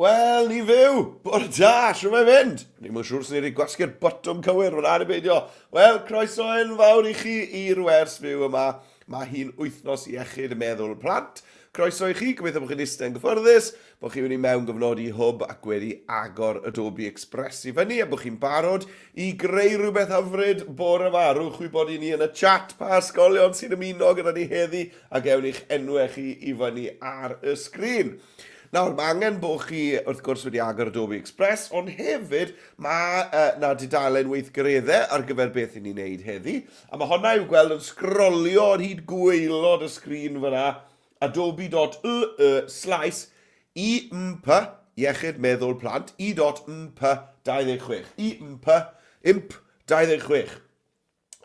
Wel, ni fyw! Bore da, shwt mae'n mynd? Ni'n mynd siŵr sy'n ni wedi gwasgu'r botwm cywir, mae'n anodd beidio. Wel, croeso enfawr i chi i'r wers fyw yma. Mae hi'n wythnos iechyd meddwl plant. Croeso i chi, gobeithio bod chi'n eistedd yn gyffyrddus, bod chi wedi mewn gyfnod i hwb ac wedi agor Adobe Express i fyny a bod chi'n barod i greu rhywbeth hyfryd bore yma. Rhowch wybod i ni yn y chat pa ysgolion sy'n ymuno gyda ni heddi a gewn ni'ch enwau chi i fyny ar y sgrin. Nawr, mae angen bod chi, wrth gwrs, wedi agor Adobe Express, ond hefyd mae uh, na dudalen weithgareddau ar gyfer beth i ni'n neud heddi. A mae honna i'w gweld yn sgrolio ar hyd gwaelod y sgrin fyna, adobe.ly slaes imp, iechyd meddwl plant, i.mp26. imp, imp 26.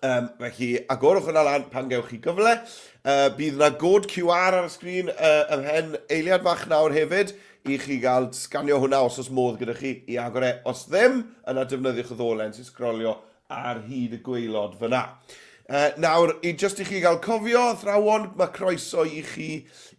Um, felly, agorwch hwnna lan pan gewch chi gyfle. Uh, bydd yna god QR ar y sgrin uh, ymhen eiliad fach nawr hefyd i chi gael sganio hwnna os oes modd gyda chi i agor e. Os ddim, yna defnyddiwch y ddolen sy'n sgrolio ar hyd y gwaelod fyna. Uh, nawr, i just i chi gael cofio, athrawon, mae croeso i chi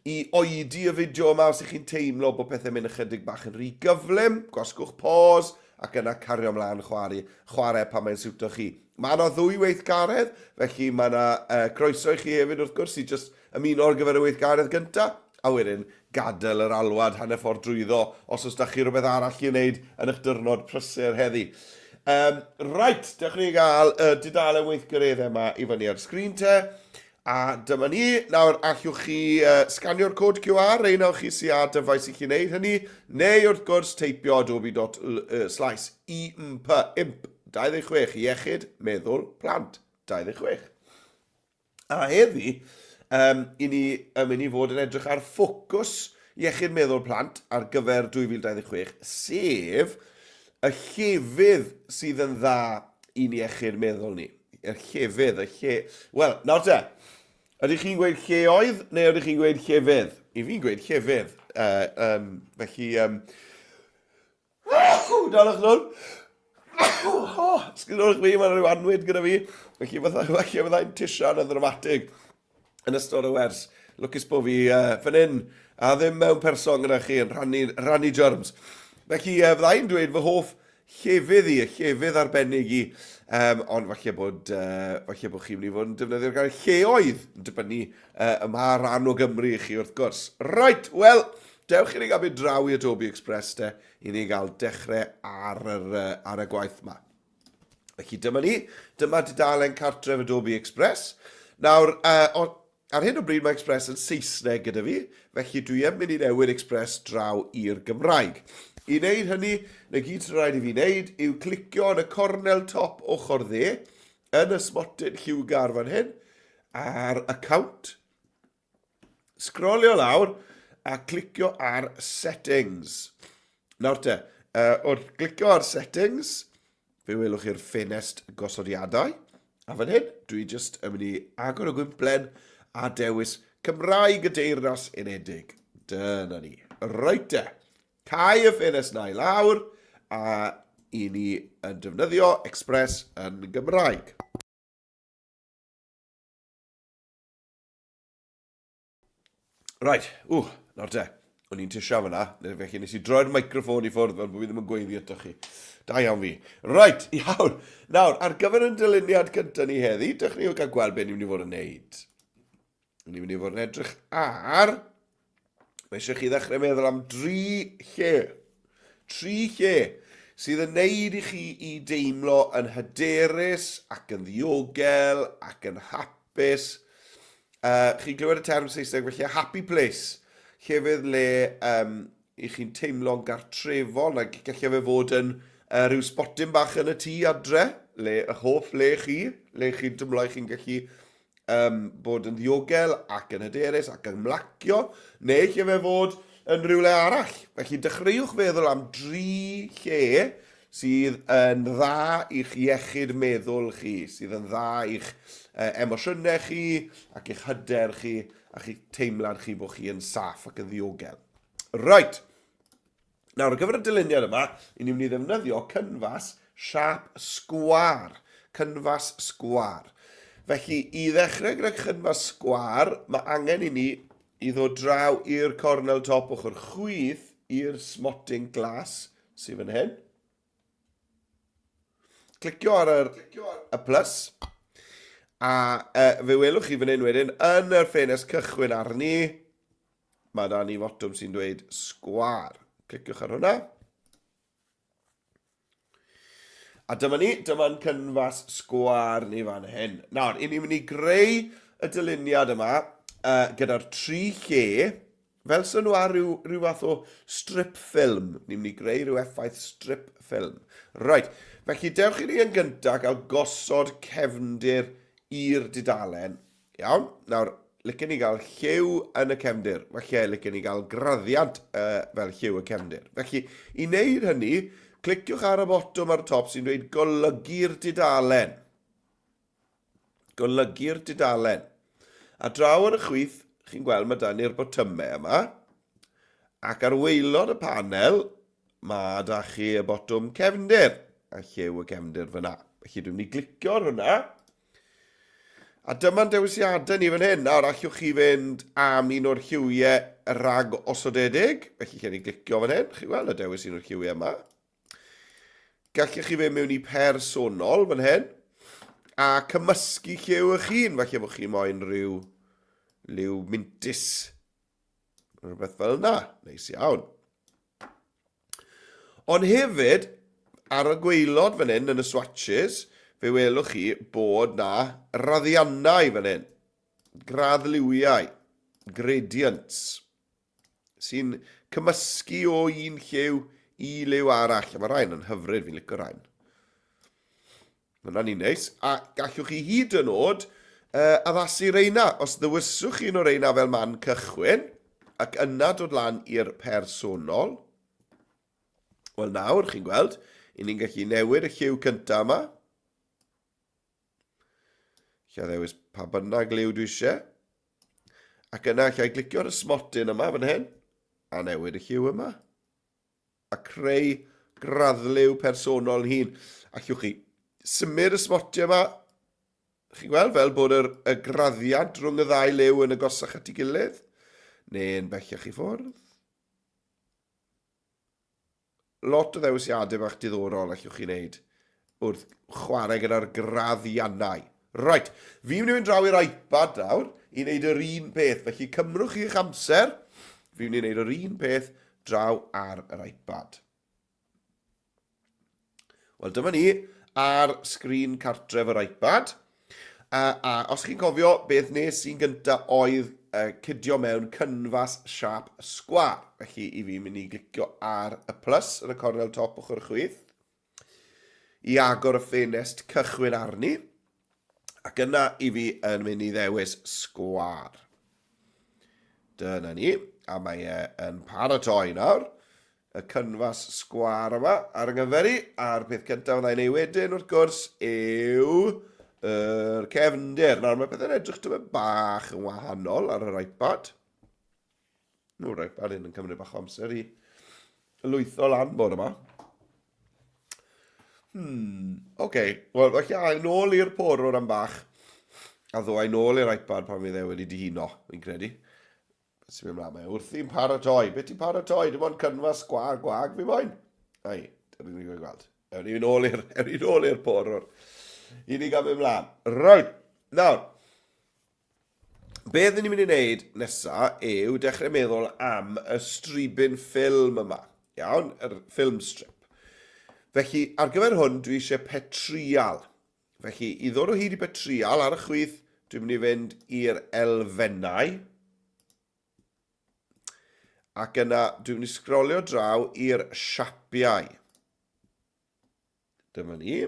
i oedi y fideo yma os ych chi'n teimlo bod pethau'n mynd ychydig bach yn rhy gyflym. Gwasgwch pause ac yna cario ymlaen chwarae, chwarae pan mae'n siwto chi. Mae yna ddwy weithgaredd, felly mae yna uh, croeso i chi hefyd wrth gwrs i jyst ymuno ar gyfer y weithgaredd gyntaf, a wedyn gadael yr alwad hanner ffordd drwyddo os oes da chi rhywbeth arall i wneud yn eich dyrnod prysur heddi. Um, right, dewch ni gael y dudalen weithgareddau yma i fyny ar sgrin te. A dyma ni. Nawr, allwch chi uh, sganio'r cod QR, ein o'ch chi sy'n ar dyfais i chi wneud hynny, neu wrth gwrs teipio adobe.slice imp, imp 26, iechyd, meddwl, plant, 26. A heddi, um, i ni yn mynd i fod yn edrych ar ffocws iechyd meddwl plant ar gyfer 2026, sef y llefydd sydd yn dda i'n iechyd meddwl ni. Y llefydd, y lle... Wel, nawr te, ydych chi'n gweud lleoedd neu ydych chi'n gweud llefydd? I fi'n gweud llefydd. Uh, um, felly, um, dalwch nôl. Oh, sgynwch fi, mae'n rhyw anwyd gyda fi. Felly, falle fyddai'n tisian yn ddramatig yn ystod y wers. Lwcus bod fi uh, fan hyn, a ddim mewn person gyda chi yn rhannu, rhannu germs. Felly, uh, fyddai'n dweud fy hoff llefydd i, y llefydd arbennig i, um, ond falle bod, uh, falle bod chi'n mynd i fod yn defnyddio'r gair lleoedd, yn dibynnu uh, ym mha ran o Gymru i chi wrth gwrs. Right, wel, dewch i ni gael mynd draw i Adobe Express te, i ni gael dechrau ar, yr, uh, ar y gwaith yma. Felly dyma ni, dyma dudalen cartref Adobe Express. Nawr, uh, ar hyn o bryd mae Express yn Saesneg gyda fi, felly dwi yn mynd i newid Express draw i'r Gymraeg. I wneud hynny, na gyd sy'n rhaid i fi wneud yw clicio yn y cornel top ochr dde, yn y smotyn lliwgar fan hyn, ar Account, Sgrolio lawr a clicio ar Settings. Nawr te, uh, wrth glicio ar Settings, fe welwch chi'r ffenest gosodiadau. A fan hyn, dwi jyst yn mynd i agor y gwymplen a dewis Cymraeg y Deyrnas Unedig. Dyna ni. Reit te. Cau y ffenest na i lawr a i ni yn defnyddio Express yn Gymraeg. Right, ww, nawr te. O'n i'n tisio fyna, felly nes i droi'r microffon i ffwrdd fel bod fi ddim yn gweiddi ato chi. Da iawn fi. Right, iawn. Nawr, ar gyfer yn dyluniad cyntaf ni heddi, dych ni gael gweld beth ni'n mynd i fod yn neud. Ni'n mynd i fod yn edrych ar... Mae eisiau chi ddechrau meddwl am dri lle. Tri lle sydd yn neud i chi i deimlo yn hyderus ac yn ddiogel ac yn hapus. Uh, chi'n clywed y term Saesneg felly, happy place. Llefydd le um, i chi'n teimlo'n gartrefol, na gallai fe fod yn uh, rhyw spotyn bach yn y tŷ adre, le y hoff le chi, le chi'n teimlo chi'n gallu um, bod yn ddiogel ac yn hyderus ac yn ymlacio, neu lle fe fod yn rhywle arall. Felly dechreuwch feddwl am dri lle sydd yn dda i'ch iechyd meddwl chi, sydd yn dda i'ch uh, emosiynau chi ac i'ch hyder chi a'ch teimlad chi bod chi yn saff ac yn ddiogel. Right. Nawr, ar gyfer y dyluniad yma, i ni'n mynd i ddefnyddio cynfas siâp sgwâr. Cynfas sgwâr. Felly, i ddechrau gyda chynfas sgwâr, mae angen i ni i ddod draw i'r cornel top ochr chwith. i'r smotyn glas sydd fan hyn. Clicio ar yr, y plus, a fe welwch chi fan hyn wedyn, yn yr ffenest cychwyn arni, mae da ni fotwm sy'n dweud sgwar. Cliciwch ar hwnna. A dyma ni, dyma'n cynfas sgwar ni fan hyn. Nawr, i ni'n mynd i greu y dyluniad yma gyda'r tri lle, Fel 'sa nhw ar ryw, ryw fath o strip ffilm. Ni'n mynd i greu rhyw effaith strip ffilm. Reit, felly dewch i ni yn gyntaf gael gosod cefndir i'r dudalen. Iawn, nawr, licen ni gael lliw yn y cefndir. Falle licen ni gael graddiant fel lliw y cefndir. Felly, i wneud hynny, cliciwch ar y botwm ar y top sy'n dweud golygu'r dudalen. Golygu'r dudalen. A draw ar y chwith, chi'n gweld mae da ni'r botymau yma. Ac ar waelod y panel, mae da chi y botwm cefndir, a lliw y cefndir fyna. Felly dwi'n mynd i glicio ar hwnna. A dyma'n dewisiadau ni fan hyn. Nawr, allwch chi fynd am un o'r lliwiau rhag osodedig. Felly, lle ni glicio fan hyn, chi'n gweld y dewis un o'r lliwiau yma. Gallech chi fynd mewn i personol fan hyn a cymysgu lliw eich hun. Falle bod chi moyn rhyw liw mintus. Rhywbeth fel yna. Neis iawn. Ond hefyd, ar y gwaelod fan hyn yn y swatches, fe welwch chi bod na raddiannau fan hyn. Graddliwiau. Gradients. sy'n cymysgu o un lliw i liw arall. A mae rhain yn hyfryd, fi'n licio rhain. Mae hwnna'n un neis. A gallwch chi hyd yn oed addasu reina. Os ddewyswch chi un o'r reina fel man cychwyn, ac yna dod lan i'r personol, wel nawr, chi'n gweld, i ni'n gallu newid y lliw cyntaf yma. Lle ddewis pa bynnag liw dwi eisiau. Ac yna allai glicio ar y smotyn yma fan hyn, a newid y lliw yma. A creu graddliw personol hun. Allwch chi symud y smotiau yma, chi'n gweld, fel bod yr, y graddiant rhwng y ddau liw yn agosach at ei gilydd, neu'n bellach i ffwrdd. Lot o ddewisiadau bach diddorol allwch chi wneud wrth chwarae gyda'r graddiannau. Right, fi'n mynd i fynd draw i'r iPad nawr i wneud yr un peth, felly cymrwch chi'ch amser, fi'n mynd i wneud yr un peth draw ar yr iPad. Wel, dyma ni ar sgrin cartref yr iPad. A, a os chi'n cofio, beth nes i'n gyntaf oedd cydio mewn cynfas siâp sgwâr. Felly, i fi mynd i glicio ar y plus yn y cornel top ochr chwith i agor y ffenest cychwyn arni. Ac yna i fi yn mynd i ddewis sgwâr. Dyna ni. A mae e yn paratoi nawr. Y cynfas sgwâr yma ar yng nghyfer i, a'r peth cyntaf fydda i'n ei wedyn, wrth gwrs, yw yr cefndir. Nawr, mae pethau'n edrych tymed bach yn wahanol ar yr iPad. Nw'r iPad hyn yn cymryd bach o amser i lwytho lan bod yma. Oce. Okay. Wel, felly a nôl i'r porwr am bach. A ddoa i nôl i'r iPad pan fydd e wedi dihuno, fi'n credu. Beth sy'n mynd mlaen? Mae wrthi'n paratoi. Beth ti'n paratoi? Dim ond cynfas sgwâr gwag fi moyn. Ai, dyn ni'n gweld. Ewn ni'n ôl i'r, ewn ni'n ôl i'r porwr. I ni gael mynd mlaen. Right, nawr. Beth ni'n mynd i wneud nesa yw dechrau meddwl am y stribyn ffilm yma. Iawn, yr film strip. Felly, ar gyfer hwn, dwi eisiau petrial. Felly, i ddod o hyd i betrial ar y chwith, dwi'n mynd i fynd i'r elfennau. Ac yna, dwi'n mynd i sgrolio draw i'r siapiau. Dyma ni.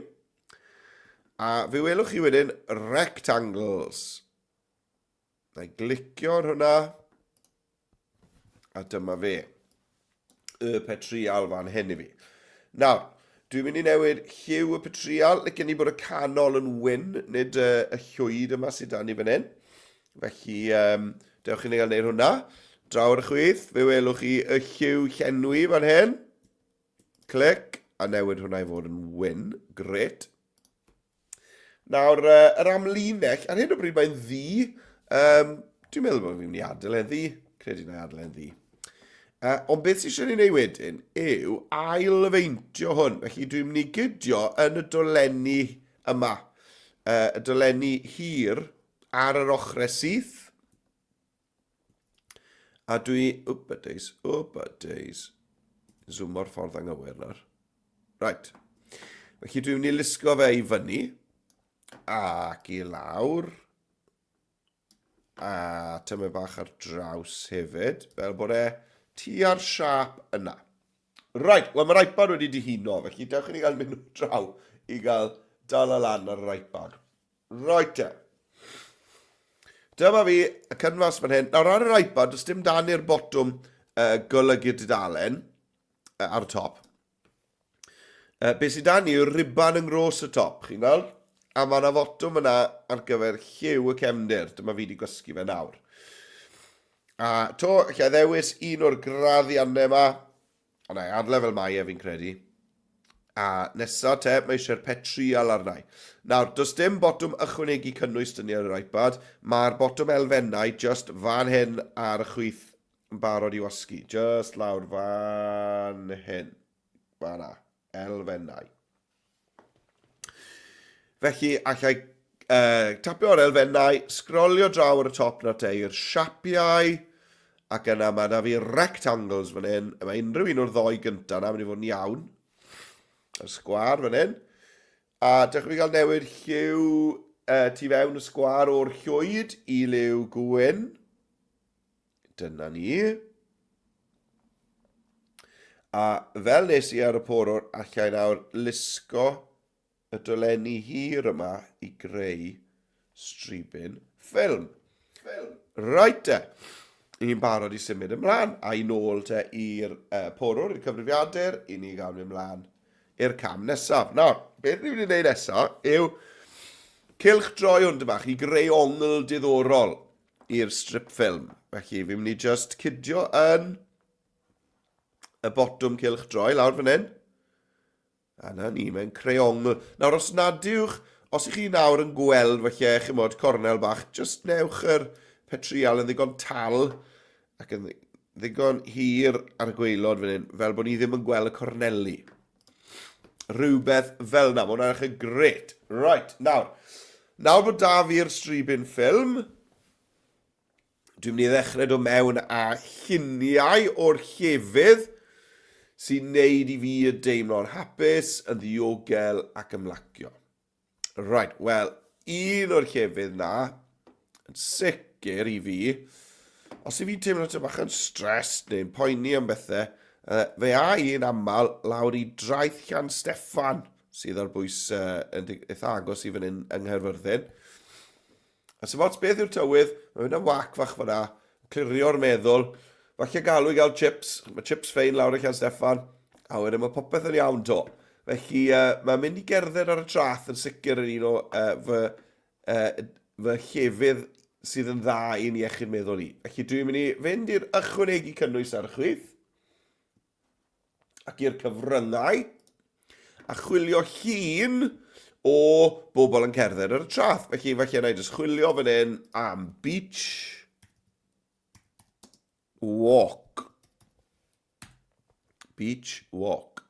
A fe welwch chi wedyn rectangles. Na i glicio ar hwnna. A dyma fe. Y petrial fan hyn i fi. Nawr, dwi'n mynd i newid lliw y petrial. Licen ni bod y canol yn wyn, nid y, y llwyd yma sydd dan ni fan hyn. Felly, um, dewch i ni gael gwneud hwnna. Draw ar y chwith, fe welwch chi y lliw llenwi fan hyn. Clic, a newid hwnna i fod yn wyn. Gret. Nawr, uh, yr amlinell, ar hyn o bryd mae'n ddu. Um, dwi'n meddwl bod fi'n mynd i adael e'n ddu. Credu na i adael e'n ddu. Ond beth sydd eisiau ni wneud wedyn yw ail-feintio hwn. Felly dwi'n mynd i gydio yn y dolenni yma. Y dolenni hir ar yr ochrau syth. A dwi... Wp, a days, wp, a days. Zoomo'r ffordd anghywir nawr. Right. Felly dwi'n mynd i lusgo fe i fyny. Ac i lawr. A tymed bach ar draws hefyd, fel bod e tua'r siâp yna. Right, wel mae'r iPad wedi dihuno, felly dewch i ni gael mynd draw i gael dal y lan ar yr iPad. Right te. Dyma fi, y cynfas fan hyn. Nawr ar yr iPad, does dim dan i'r botwm golygu'r dudalen ar y top. Be sydd 'da ni yw'r ruban yng nghros y top, chi'n gweld? A mae yna fotwm yna ar gyfer lliw y cefndir. Dyma fi wedi gwasgu fe nawr. A to, lle ddewis un o'r graddiannau yma. O na, adle fel mae e fi'n credu. A nesa te, mae eisiau'r petrial arna i. Nawr, does dim botwm ychwanegu cynnwys dyn ni ar yr iPad. Mae'r botwm elfennau just fan hyn ar y chwith yn barod i wasgu. Just lawr fan hyn. Fan'na. Elfennau. Felly, allai tapio ar elfennau, sgrolio draw ar y top na te i'r siapiau, ac yna mae yna fi rectangles fan hyn. Mae unrhyw un o'r ddoi gyntaf yna mynd i fod yn iawn. Y sgwar fan hyn. A dechrau fi gael newid lliw tu fewn y sgwar o'r llwyd i liw gwyn. Dyna ni. A fel nes i ar y porwr, allai nawr lusgo y dolenni hir yma i greu stribyn ffilm. Right te. Ni'n barod i symud ymlaen a i nôl te i'r porwr, i'r cyfrifiadur, i ni gael mynd ymlaen i'r cam nesaf. Nawr, beth ni'n mynd i wneud nesaf yw cylch droi hwn bach i greu ongl diddorol i'r strip ffilm. Felly, fi'n mynd i just cydio yn y botwm cylch droi lawr fan hyn. A na ni, mae'n creu ongl. Nawr, os nad yw'ch, os ych chi nawr yn gweld falle, chymod, cornel bach, just newch yr petrial yn ddigon tal ac yn ddigon hir ar y gweilod fan hyn, fel bod ni ddim yn gweld y corneli. Rhywbeth fel yna, mae hwnna'n edrych yn gret. Right, nawr. Nawr bod da fi'r stribyn ffilm, dwi'n mynd i ddechrau dod mewn â lluniau o'r llefydd sy'n neud i fi deimlo'n hapus, yn ddiogel ac ymlacio. Right, wel, un o'r llefydd na, yn sicr i fi, os i fi'n teimlo tipyn bach yn stressed neu'n poeni am bethau, fe a i'n aml lawr i draeth Llan Steffan, sydd ar bwys yn eitha agos i fan hyn yng Nghaerfyrddin. A sy'n ots beth yw'r tywydd, mae'n mynd am wac fach fyna, clirio'r meddwl, falle galw i gael chips, mae chips ffein lawr y Llan Steffan, a wedyn mae popeth yn iawn to. Felly uh, mae'n mynd i gerdded ar y traeth yn sicr yn un o uh, fy, uh, fy llefydd sydd yn dda i'n iechyd meddwl i. Felly dwi'n mynd i fynd i'r ychwanegu cynnwys ar y chwith, ac i'r cyfryngau a chwilio llun o bobl yn cerdded ar y traeth. Felly, falle na i jyst chwilio fan hyn am beach walk. Beach walk.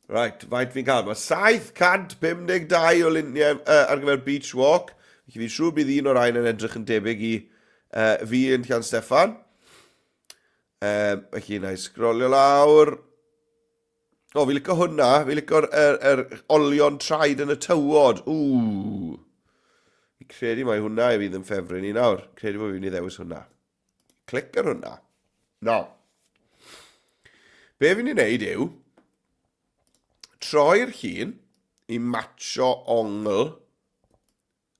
Right, faint fi'n cael? Mae 752 o luniau ar gyfer beach walk. Felly fi'n siŵr bydd un o'r rhain yn edrych yn debyg i fi yn Llan Steffan. Um, felly, na i sgrolio lawr. O, fi licio hwnna. Fi licio'r er, er olion traed yn y tywod. Ww. Fi credu mai hwnna i fydd yn ffefryn i nawr. Credu bod fi'n mynd i ddewis hwnna. Clic ar hwnna. No. Be fi'n ei wneud yw troi'r llun i matcho ongl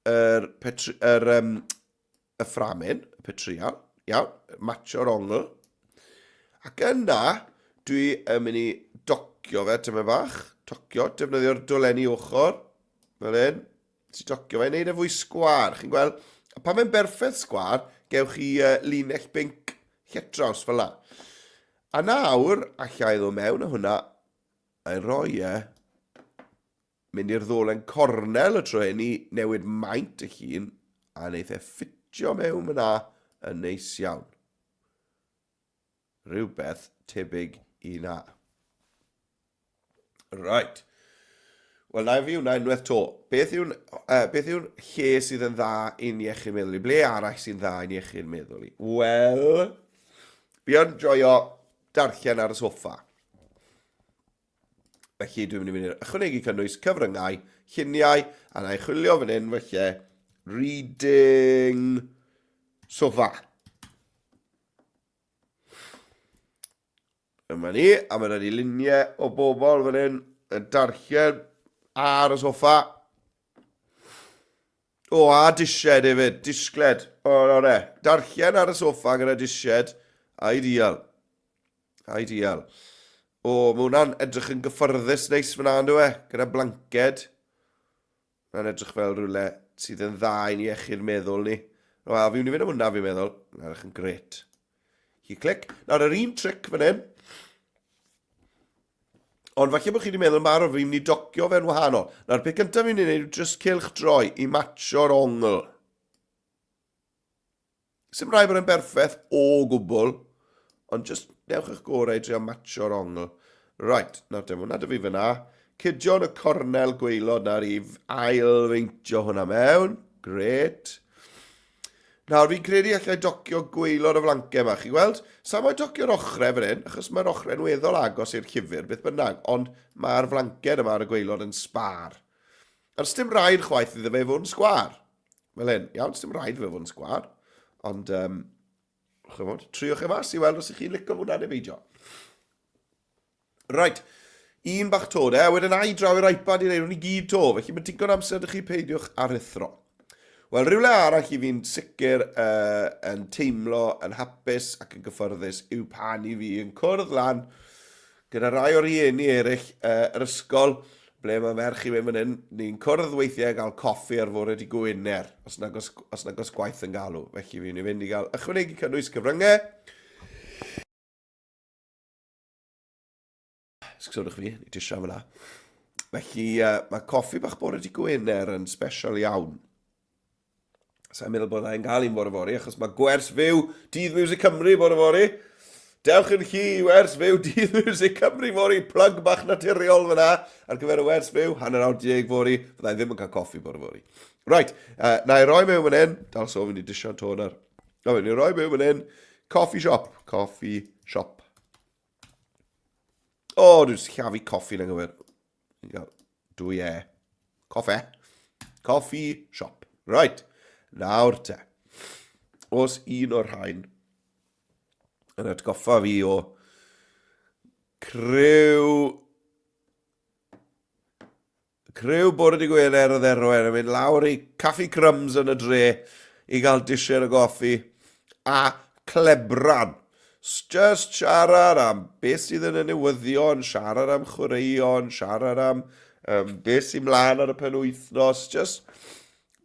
yr, petri, yr, um, y fframin, y petrial, iawn, matcho'r ongl. Ac yna, dwi yn mynd i docio fe, tyma bach, tocio, defnyddio'r dolenni ochr, fel hyn, sy'n tocio fe, neud e fwy sgwar, chi'n gweld? A pan mae'n berffaith sgwar, gewch chi linell binc lletraws fel la. A nawr, allai ddod mewn â hwnna, a'i roi e Mynd i'r ddolen cornel y tro hyn i newid maint y llun a wneith e ffitio mewn fyna yn neis iawn. Rhywbeth tebyg i 'na. Right. Wel, na i fi hwnna unwaith to. Beth yw'n uh, beth yw'n lle sydd yn dda i'n iechyd meddwl i? Ble arall sy'n dda i'n iechyd meddwl i? Wel, fi yn joio darllen ar y soffa. Felly dwi'n mynd i fynd i'r ychwanegu cynnwys cyfryngau, lluniau, a na i chwilio fan hyn felly reading sofa. Yma ni, a mae rhaid i luniau o bobl fan hyn yn darllen ar y soffa. O, a disied hefyd, disgled. O, no, ne. Darllen ar y soffa gyda disied. Ideal. Ideal. O, mae hwnna'n edrych yn gyffyrddus neis fyna, ynddo e? Gyda blanced. Mae'n edrych fel rhywle sydd yn dda i'n iechyd meddwl ni. Wel, fi'n mynd i fynd am hwnna, fi'n meddwl. Mae'n edrych yn gret. Chi clic. Nawr, yr un tric fan hyn. Ond falle bod chi wedi meddwl yn barod, fi'n mynd i docio fe'n wahanol. Nawr, peth cyntaf fi'n mynd i wneud yw just cilch droi i matcho'r ongl. Sim rhaid bod e'n berffaith o gwbl, ond just newch eich gorau i drio matcho'r ongl. Right, nawr te, hwnna dy fi fyna. Cydio yn y cornel gweilod nawr i ail feintio hwnna mewn. Gret. Nawr, fi'n credu allai docio gweilod y flanke yma. Chi'n gweld? Sa moyn docio'r ochrau fan hyn, achos mae'r ochrau'n weddol agos i'r llyfr, beth bynnag, ond mae'r flanced yma ar y gweilod yn sbar. Ond sdim rhaid chwaith iddo fe fod yn sgwar. Fel hyn, iawn, sdim rhaid fe fod yn sgwar, ond, um, chymod, triwch e mas i weld os ych chi'n licio hwnna neu beidio. Right, un bach to de, a wedyn ai draw i'r iPad i wneud hwn i gyd to, felly mae digon amser ydych chi peidiwch â rhuthro. Wel, rhywle arall i fi'n sicr uh, yn teimlo yn hapus ac yn gyffyrddus yw pan i fi yn cwrdd lan Gyda rhai o rieni eraill uh, yr ysgol, ble mae merch i mewn fan hyn, ni'n cwrdd weithiau gael coffi ar fore di Gwener, os nag os, os nag os gwaith yn galw. Felly fi'n mynd i gael ychwanegu cynnwys cyfryngau. Sgwrswch fi, ni disio am yna. Felly uh, mae coffi bach bore di Gwener yn special iawn. Sa'n meddwl bod rhaid gael un bore fory, achos mae gwers fyw Dydd Music Cymru bore fory. Dewch yn chi i wers fyw Dydd Music Cymru fory, plug bach naturiol fyna ar gyfer y wers fyw, 10:30 fory, fyddai ddim yn cael coffi bore fory. Right, uh, na i roi mewn fan hyn, dal so fi'n i disio'n tôn ar. Na fi'n i roi mewn fan hyn, coffee shop, coffee shop. O, oh, dwi'n sillafu coffi'n anghywir. Ni'n gael dwy e. Coffe. Coffee shop. Right. Nawr te. Os un o'r rhain yn atgoffa fi o criw Criw bore dy Gwener o Dderwen yn mynd lawr i Caffi Crumbs yn y dre i gael disied o goffi a clebran. Just siarad am beth sydd yn y newyddion, siarad am chwaraeon, siarad am um, beth sy'n mlaen ar y penwythnos, just,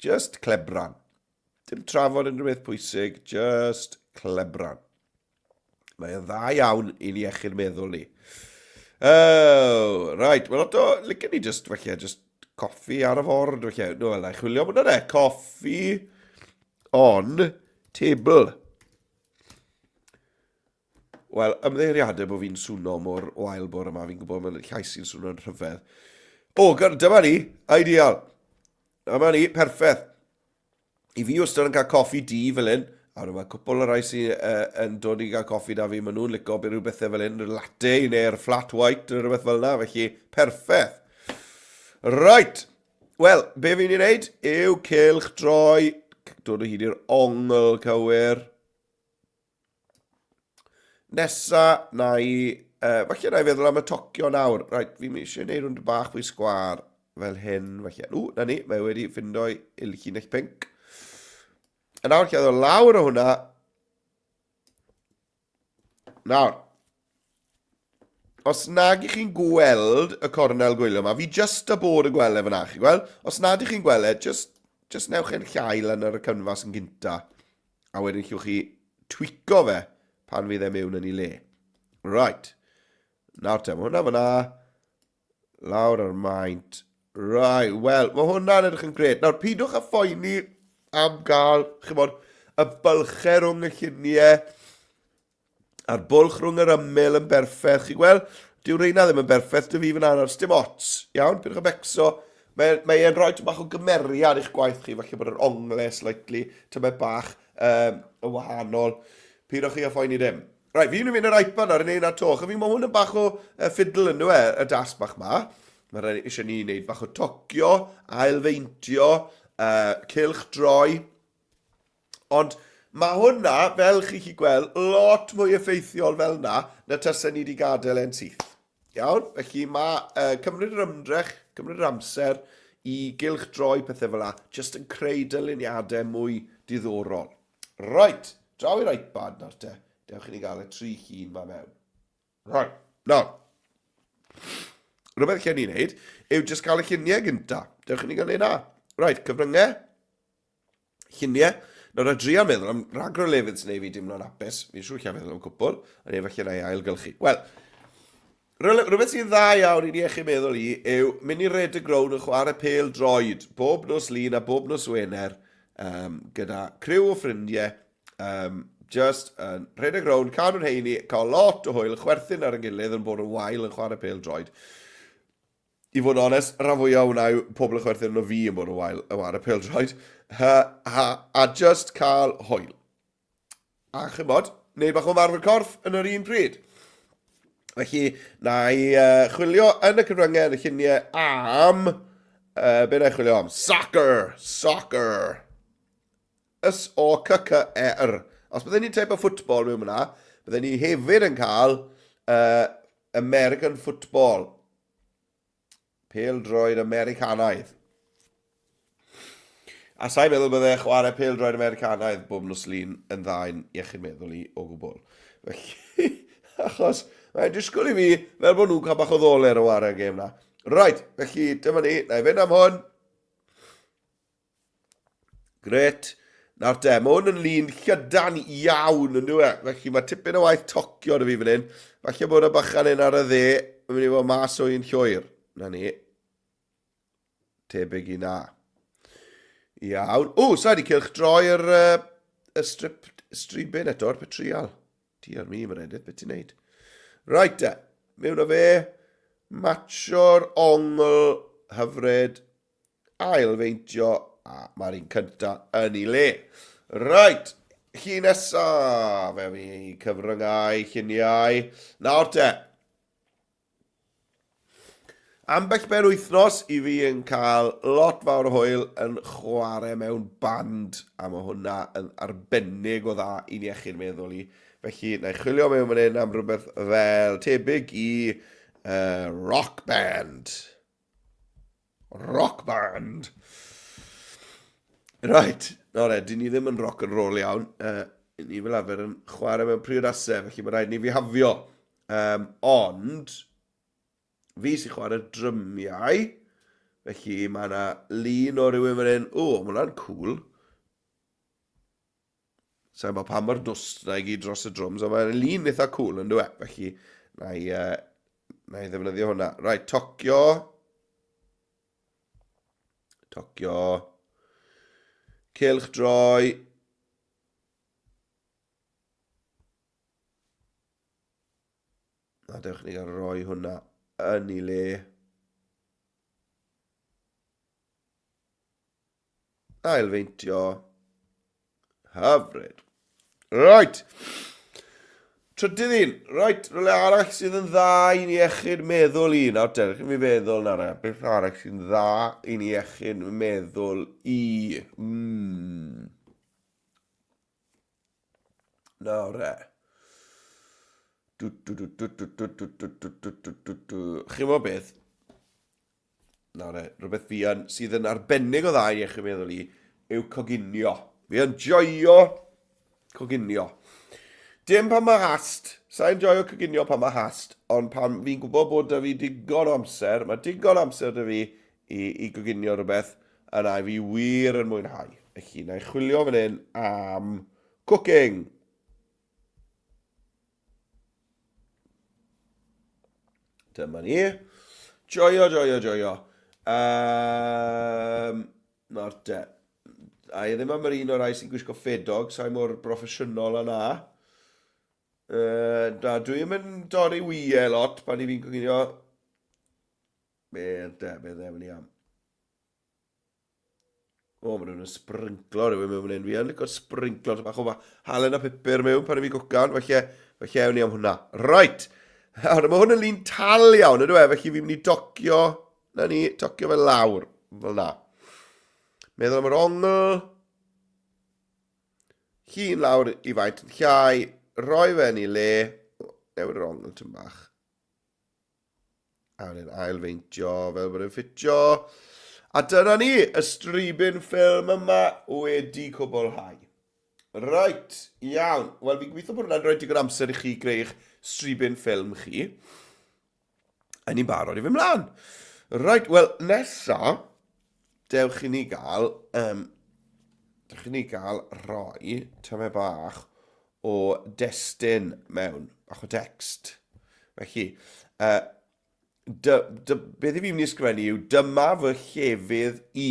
just clebran. Dim trafod unrhyw beth pwysig, just clebran. Mae o'n dda iawn i'n iechyd meddwl ni. Oh, right, wel lot o, licen ni just, felly, just coffi ar y ford, felly. No, wel, na i chwilio am hwnna de. Coffi on table. Wel, ymddeiriadau bod fi'n swno mor wael bore yma, fi'n gwybod mae'n llais sy'n swno'n rhyfedd. O, dyma ni, ideal. Dyma ni, perffaith. I fi wastad yn cael coffi di fel hyn, a mae cwpl o rai sy'n uh, yn dod i gael coffi da fi, maen nhw'n licio bydd rhyw bethau fel hyn, latte neu'r flat white neu rhywbeth fel yna, felly perffaith. Right, wel, be fi'n ei wneud yw cylch droi, dod o hyd i'r ongl cywir. Nesa, na i... Uh, falle na i feddwl am y tocio nawr. Right, fi'n eisiau gwneud rhwnd bach fwy sgwar fel hyn, falle. Ww, na ni, mae wedi ffindo i llinell pink. A nawr, lle ddod lawr o hwnna. Nawr, os nag ych chi'n gweld y cornel gwylio yma, fi just a bod yn gweld e fyna, chi'n gweld? Os nad ych chi'n gweld e, just, just newch e'n llai lan ar y cynfas yn gynta. A wedyn llwch chi tweako fe pan fydd e mewn yn ei le. Right. Nawr te, mae hwnna fyna. Lawr ar maint. Right, wel, mae hwnna'n edrych yn gret. Nawr, pidwch â phoeni am gael, chymod, y bylchau rhwng y lluniau. A'r bwlch rhwng yr ymyl yn berffaith. Chi'n gweld? Dyw reina ddim yn berffaith, dy fi fyna nawr, dim ots. Iawn, pidwch â becso. Mae, mae e'n rhoi bach o gymeriad i'ch gwaith chi, falle bod yr ongle slightly, tymed bach um, yn wahanol. Pidwch chi â phoeni dim. Right, fi'n mynd i'r iPad ar y neud na to. Chos fi, mae hwn yn bach o uh, fiddle yn e, y dasg bach ma. Mae rhaid eisiau ni wneud bach o tocio, ailfeintio, uh, cilch droi. Ond mae hwnna, fel chi chi gweld, lot mwy effeithiol fel na, na tasen ni wedi gadael e'n syth. Iawn? Felly mae uh, cymryd yr ymdrech, cymryd yr amser i gylch droi pethau fel la, jyst yn creu dyluniadau mwy diddorol. Right, draw i'r iPad nawr te. Dewch i ni gael y tri llun ma mewn. Right, nawr. Rhywbeth lle ni'n neud yw jyst cael y lluniau gynta. Dewch i ni gael neud na. Right, cyfryngau. Lluniau. Nawr, a dria meddwl am ragor o lefydd sy'n ei fi dimlo'n hapus. Fi'n siŵr lle meddwl am cwpl, a neu falle na i ailgylchu. Wel, rhywbeth sy'n dda iawn i ni eich meddwl i yw mynd i red y grown yn chwarae pêl droed bob nos Lun a bob nos Wener um, gyda criw o ffrindiau um, just yn rhedeg rownd, cadw'n heini, cael lot o hwyl, chwerthin ar y gilydd yn bod yn wael yn chwarae pêl droed. I fod yn onest, rhan fwyaf hwnna yw pobl yn chwerthin arno fi yn bod yn wael yn ware pêl-droed. A, a, a just cael hwyl. A chymod, wneud bach o ymarfer corff yn yr un pryd. Felly, na i uh, chwilio yn y cyfryngau, yn y lluniau am... Uh, be na i chwilio am? Soccer! Soccer! S-O-C-C-E-R. Os bydden ni'n teip o football mewn fyna, bydden ni hefyd yn cael uh, American football. Pêl-droed Americanaidd. A sa'n meddwl bydde chwarae pêl-droed Americanaidd bob nos Lun yn dda i'n iechyd meddwl i o gwbl. Felly, achos mae'n disgwyl i fi fel bod nhw'n cael bach o ddoler o chwarae'r gêm na. Right, felly dyma ni, na i fynd am hwn. Gret. Nawr te, mae hwn yn lun llydan iawn yn dwi e? Felly mae tipyn o waith tocio dy fi fan hyn. Falle bod y bychan hyn ar y dde yn mynd i fod mas o un llwyr. Na ni. Tebyg i na. Iawn. O, sa wedi cylch droi'r uh, y strip, stribyn eto'r petrial. Dear me, Meredith, beth ti'n neud? Right te, mewn o fe, matcho'r ongl hyfryd Ail-feintio, a mae'r un cynta yn ei le. Right, chi nesa, fe fi cyfryngau, lluniau. Nawr te, ambell ben wythnos i fi yn cael lot fawr o hwyl yn chwarae mewn band, a mae hwnna yn arbennig o dda i'n iechyd meddwl i. Felly, na i chwilio mewn fan hyn am rhywbeth fel tebyg i uh, rock band. Rock band! Right, nawr e, dyn ni ddim yn rock and roll iawn. Uh, ni fel arfer yn chwarae mewn priodasau, felly mae rhaid ni fihafio. Um, ond, fi sy'n chwarae drymiau, felly mae yna lun o rhywun fan hyn. O, mae hwnna'n cool. Sa'n gwybod pa mor dwst na i gyd dros y drums, ond mae'n lun eitha cool yn dweud. Felly, na i, uh, na i ddefnyddio hwnna. Right, tocio. Tocio. Cylch droi. A dewch ni gael roi hwnna yn ei le. Ailfeintio. Hyfryd. Right. Trydydd un. Right, rhywle arall sydd yn dda i'n iechyd meddwl i. Nawr te, chi'n fi feddwl nawr. E, beth arall sy'n dda i'n iechyd meddwl i? Mm. Nawr e. Du, du, du, du, du, du, du, du, du, du, du, du, du. Chi'n gwybod beth? Nawr e, rhywbeth fi yn, sydd yn arbennig o dda i iechyd meddwl i, yw coginio. Fi yn joio coginio. Dim pan mae hast, sa'n joio coginio pan mae hast, ond pan fi'n gwybod bod da fi digon o amser, mae digon o amser da fi i, i goginio rhywbeth, yna fi wir yn mwynhau. Felly, na i chwilio fan hyn am cooking. Dyma ni. Joio, joio, joio. Um, nawr te. A i ddim am yr un o'r rai sy'n gwisgo ffedog, sa'i mor broffesiynol yna. Uh, da, dwi ddim yn dorri wyau lot pan i fi'n coginio. Be de, be dde, ni am. O, maen nhw'n sprinklo rhywun mewn fan hyn. Fi yn licio sprinklo bach o halen a pupur mewn pan i fi gwcan, felly, felly ewn ni am hwnna. Right! Nawr, mae hwn yn lun tal iawn, ydw e? Felly fi'n mynd i docio, na ni, tocio fe lawr, fel na. Meddwl am yr ongl. Llun lawr i faint yn llai, rhoi fe yn ei le. Newid yr ongl tyn bach. A wedyn ailfeintio fel bod e'n ffitio. A dyna ni, y stribyn ffilm yma wedi cwblhau. Right, iawn. Wel, fi'n gobeithio bod hwnna'n rhoi digon amser i chi greu eich stribyn ffilm chi. A ni'n barod i fynd mlaen. Right, wel, nesa, dewch i ni gael, um, dewch i ni gael rhoi tymed bach o destun mewn, bach o text. Felly, uh, dy, dy, beth i fi'n mynd i ysgrifennu yw dyma fy llefydd i.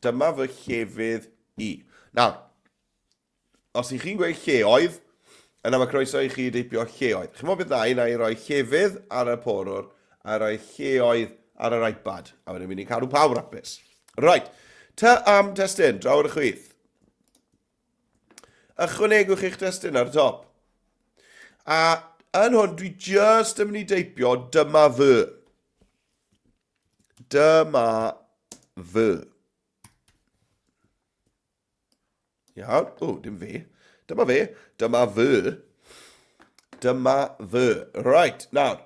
Dyma fy llefydd i. Nawr, os ych chi'n gweud lleoedd, yna mae croeso i chi deipio lleoedd. Chi'n meddwl beth na i, na i roi llefydd ar y porwr a roi lleoedd ar yr iPad. A wedyn mynd i cadw pawb rapus. Right, ty am testun, draw ar y chwith. Ychwanegwch eich testun ar y top. A yn hwn, dwi just yn mynd i deipio dyma fy. Dyma fy. Iawn. O, dim fi. Dyma fe. Dyma fy. Dyma fy. Right, nawr.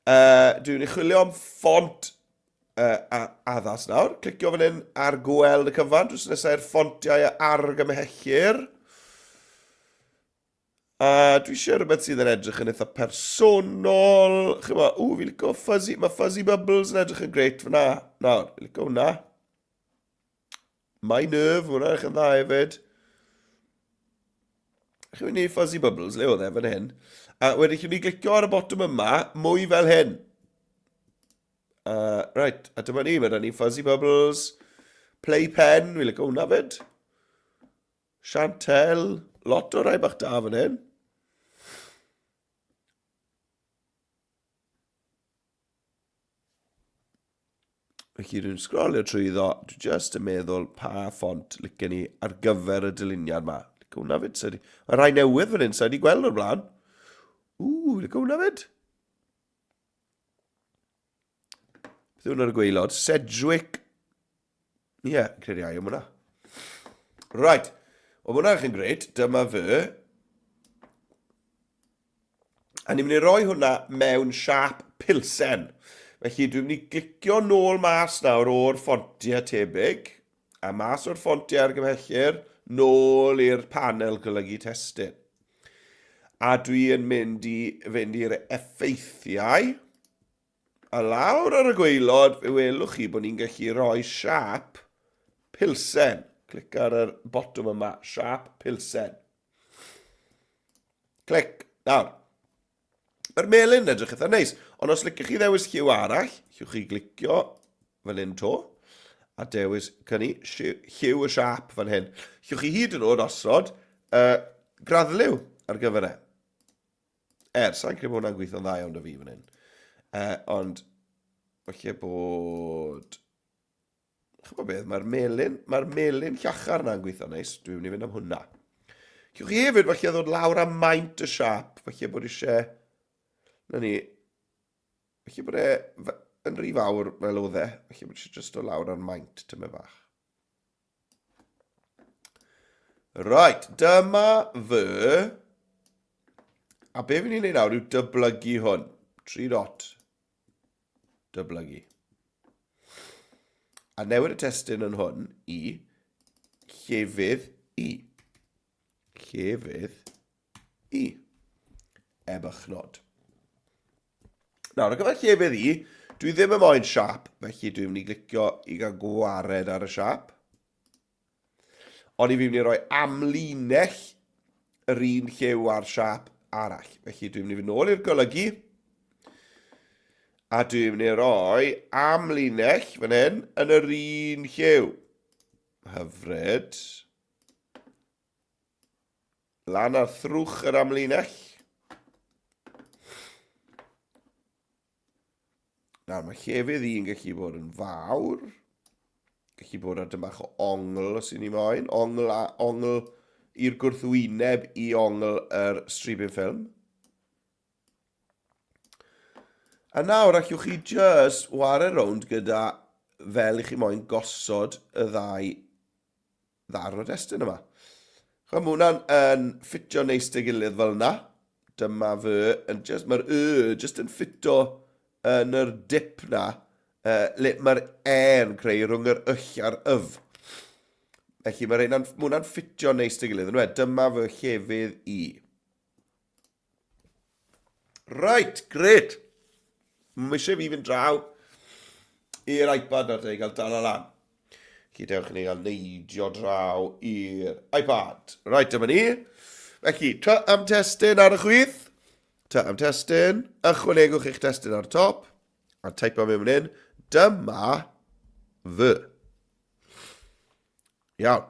Uh, dwi'n ei chwilio am ffont uh, addas nawr. Clicio fan hyn ar gweld y cyfan drws nesaf i'r ffontiau a argymhellir. A dwi eisiau rhywbeth sydd yn edrych yn eitha personol. Chyma, ww, fi licio fuzzy, mae fuzzy bubbles yn edrych yn greit fyna. Nawr, fi licio hwnna. My nerve, hwnna edrych yn dda hefyd. Chi'n mynd i fuzzy bubbles, le oedd e fan hyn. A wedyn chi'n mynd i glicio ar y botwm yma, mwy fel hyn. Uh, right, a dyma ni, mae da ni Fuzzy Bubbles, Playpen, fi'n licio hwnna fyd. Chantel, lot o rai bach da fan hyn. Felly dwi'n sgrolio trwyddo, dwi just yn meddwl pa ffont licen ni ar gyfer y dyluniad ma. Licio hwnna fyd, sa Mae rhai newydd fan hyn, sa wedi gweld o'r blaen. Ww, licio hwnna fyd. Beth yw hwn ar y gwaelod? Sedgwick. Ie, yeah, credu ai am hwnna. Right. Wel, mae hwnna'n chi'n greit. Dyma fy. A ni'n mynd i roi hwnna mewn siap pilsen. Felly dwi'n mynd i glicio nôl mas nawr o'r ffontiau tebyg, a mas o'r ffontiau argymhellir, nôl i'r panel golygu testun. A dwi yn mynd i fynd i'r effeithiau. A lawr ar y gwaelod, fe welwch chi bod ni'n gallu rhoi siap pilsen. Clic ar yr botwm yma, siap pilsen. Clic. Nawr, mae'r melyn yn edrych eitha neis, ond os liciwch chi ddewis lliw arall, lliwch chi glicio fan hyn to, a dewis cynnu lliw y siap fan hyn. Lliwch chi hyd yn oed osod uh, graddliw ar gyfer e. Er, sa'n credu bod hwnna'n gweithio'n dda iawn da fi fan hyn. Uh, ond, falle bod... Chymod beth, mae'r melyn, mae'r melyn llachar yna'n gweithio'n neis. Dwi'n mynd i fynd am hwnna. Cewch chi hefyd falle ddod lawr am maint y siap. Falle bod eisiau... Na ni. Falle bod e yn rhy fawr fel oedd e. Falle bod eisiau just dod lawr ar maint tymed bach. Right, dyma fy... A be fi'n ei wneud nawr yw dyblygu hwn. 3 dot. Dyblygu. A newid y testun yn hwn i llefydd i. Llefydd i. Ebychnod. Nawr, ar gyfer llefydd i, dwi ddim yn moyn siap, felly dwi'n mynd i glicio i gael gwared ar y siap. Ond i fi mynd i roi amlinell yr un lliw a'r siap arall. Felly dwi'n mynd i fynd nôl i'r golygu. A dwi'n mynd i roi amlinell fan hyn yn yr un lliw. Hyfryd. Lan ar thrwch yr amlinell. Nawr, mae llefydd i'n gallu bod yn fawr, gallu bod ar dym bach o ongl os y'n ni moyn, ongl a ongl i'r gwrthwyneb i ongl yr stribyn ffilm. A nawr allwch chi just ware rownd gyda fel i chi moyn gosod y ddau ddarn o destun yma. Chwa, mae hwnna'n yn ffitio neis dy gilydd fel yna. Dyma fy, yn just, mae'r y just yn ffito yn yr dip na, uh, le mae'r e yn creu rhwng yr yll a'r yf. Felly mae'r un, mae hwnna'n ffitio neis dy gilydd. Yn dyma fy llefydd i. Right, gret. Mae eisiau fi fynd draw i'r iPad nawr te i gael dal lan. Felly dewch i ni gael neidio draw i'r iPad. Right, dyma ni. Felly, ty am testun ar y chwith. Ty am testun. Ychwanegwch eich testun ar y top. A teipo mewn fan hyn. Dyma fy. Iawn.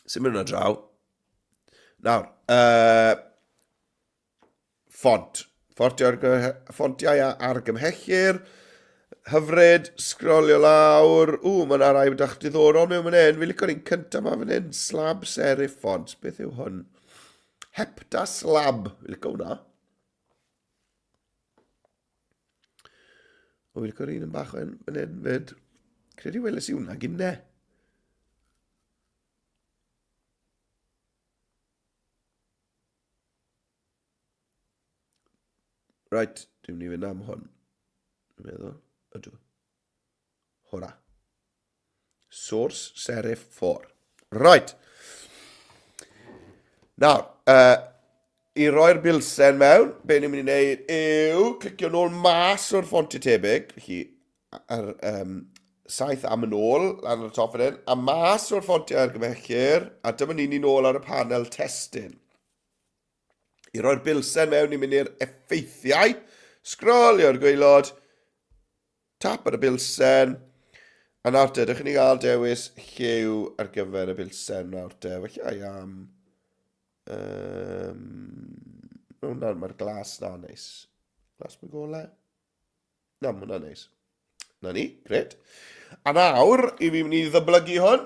Symud hwnna draw. Nawr, uh, ffont. Ffontiau, ffontiau a argymhellir. Hyfryd, sgrolio lawr. Ww, mae yna rai bach diddorol mewn fan hyn. Fi'n licio'r un cyntaf yma fan hyn. Slab serif font. Beth yw hwn? Hepta slab. Fi'n licio hwnna. O, fi'n licio'r un yn bach fan hyn fyd. Credu weles i hwnna gynne. Right, dwi'n mynd i fynd am hwn. Dwi'n meddwl, ydw. Hwra. Source serif 4. Right. Nawr, uh, i roi'r bilsen mewn, be ni'n mynd i wneud yw clicio nôl mas o'r ffontiau tebyg, felly ar um, saith am yn ôl, lan ar y top fan hyn, a mas o'r ffontiau argymhellir, a dyma ni'n ni'n ôl ar y panel testun. I roi'r bilsen mewn, ni'n mynd i'r effeithiau, sgrolio'r gwaelod, Tap ar y bilsen. A nawr te, dych chi'n ei gael dewis lliw ar gyfer y bilsen nawr te. Felly ai am... Um, hwnna, mae'r glas na neis. Glas mae golau. Na, mae hwnna'n neis. Na ni, gret. A nawr, i fi mynd i ddyblygu hwn.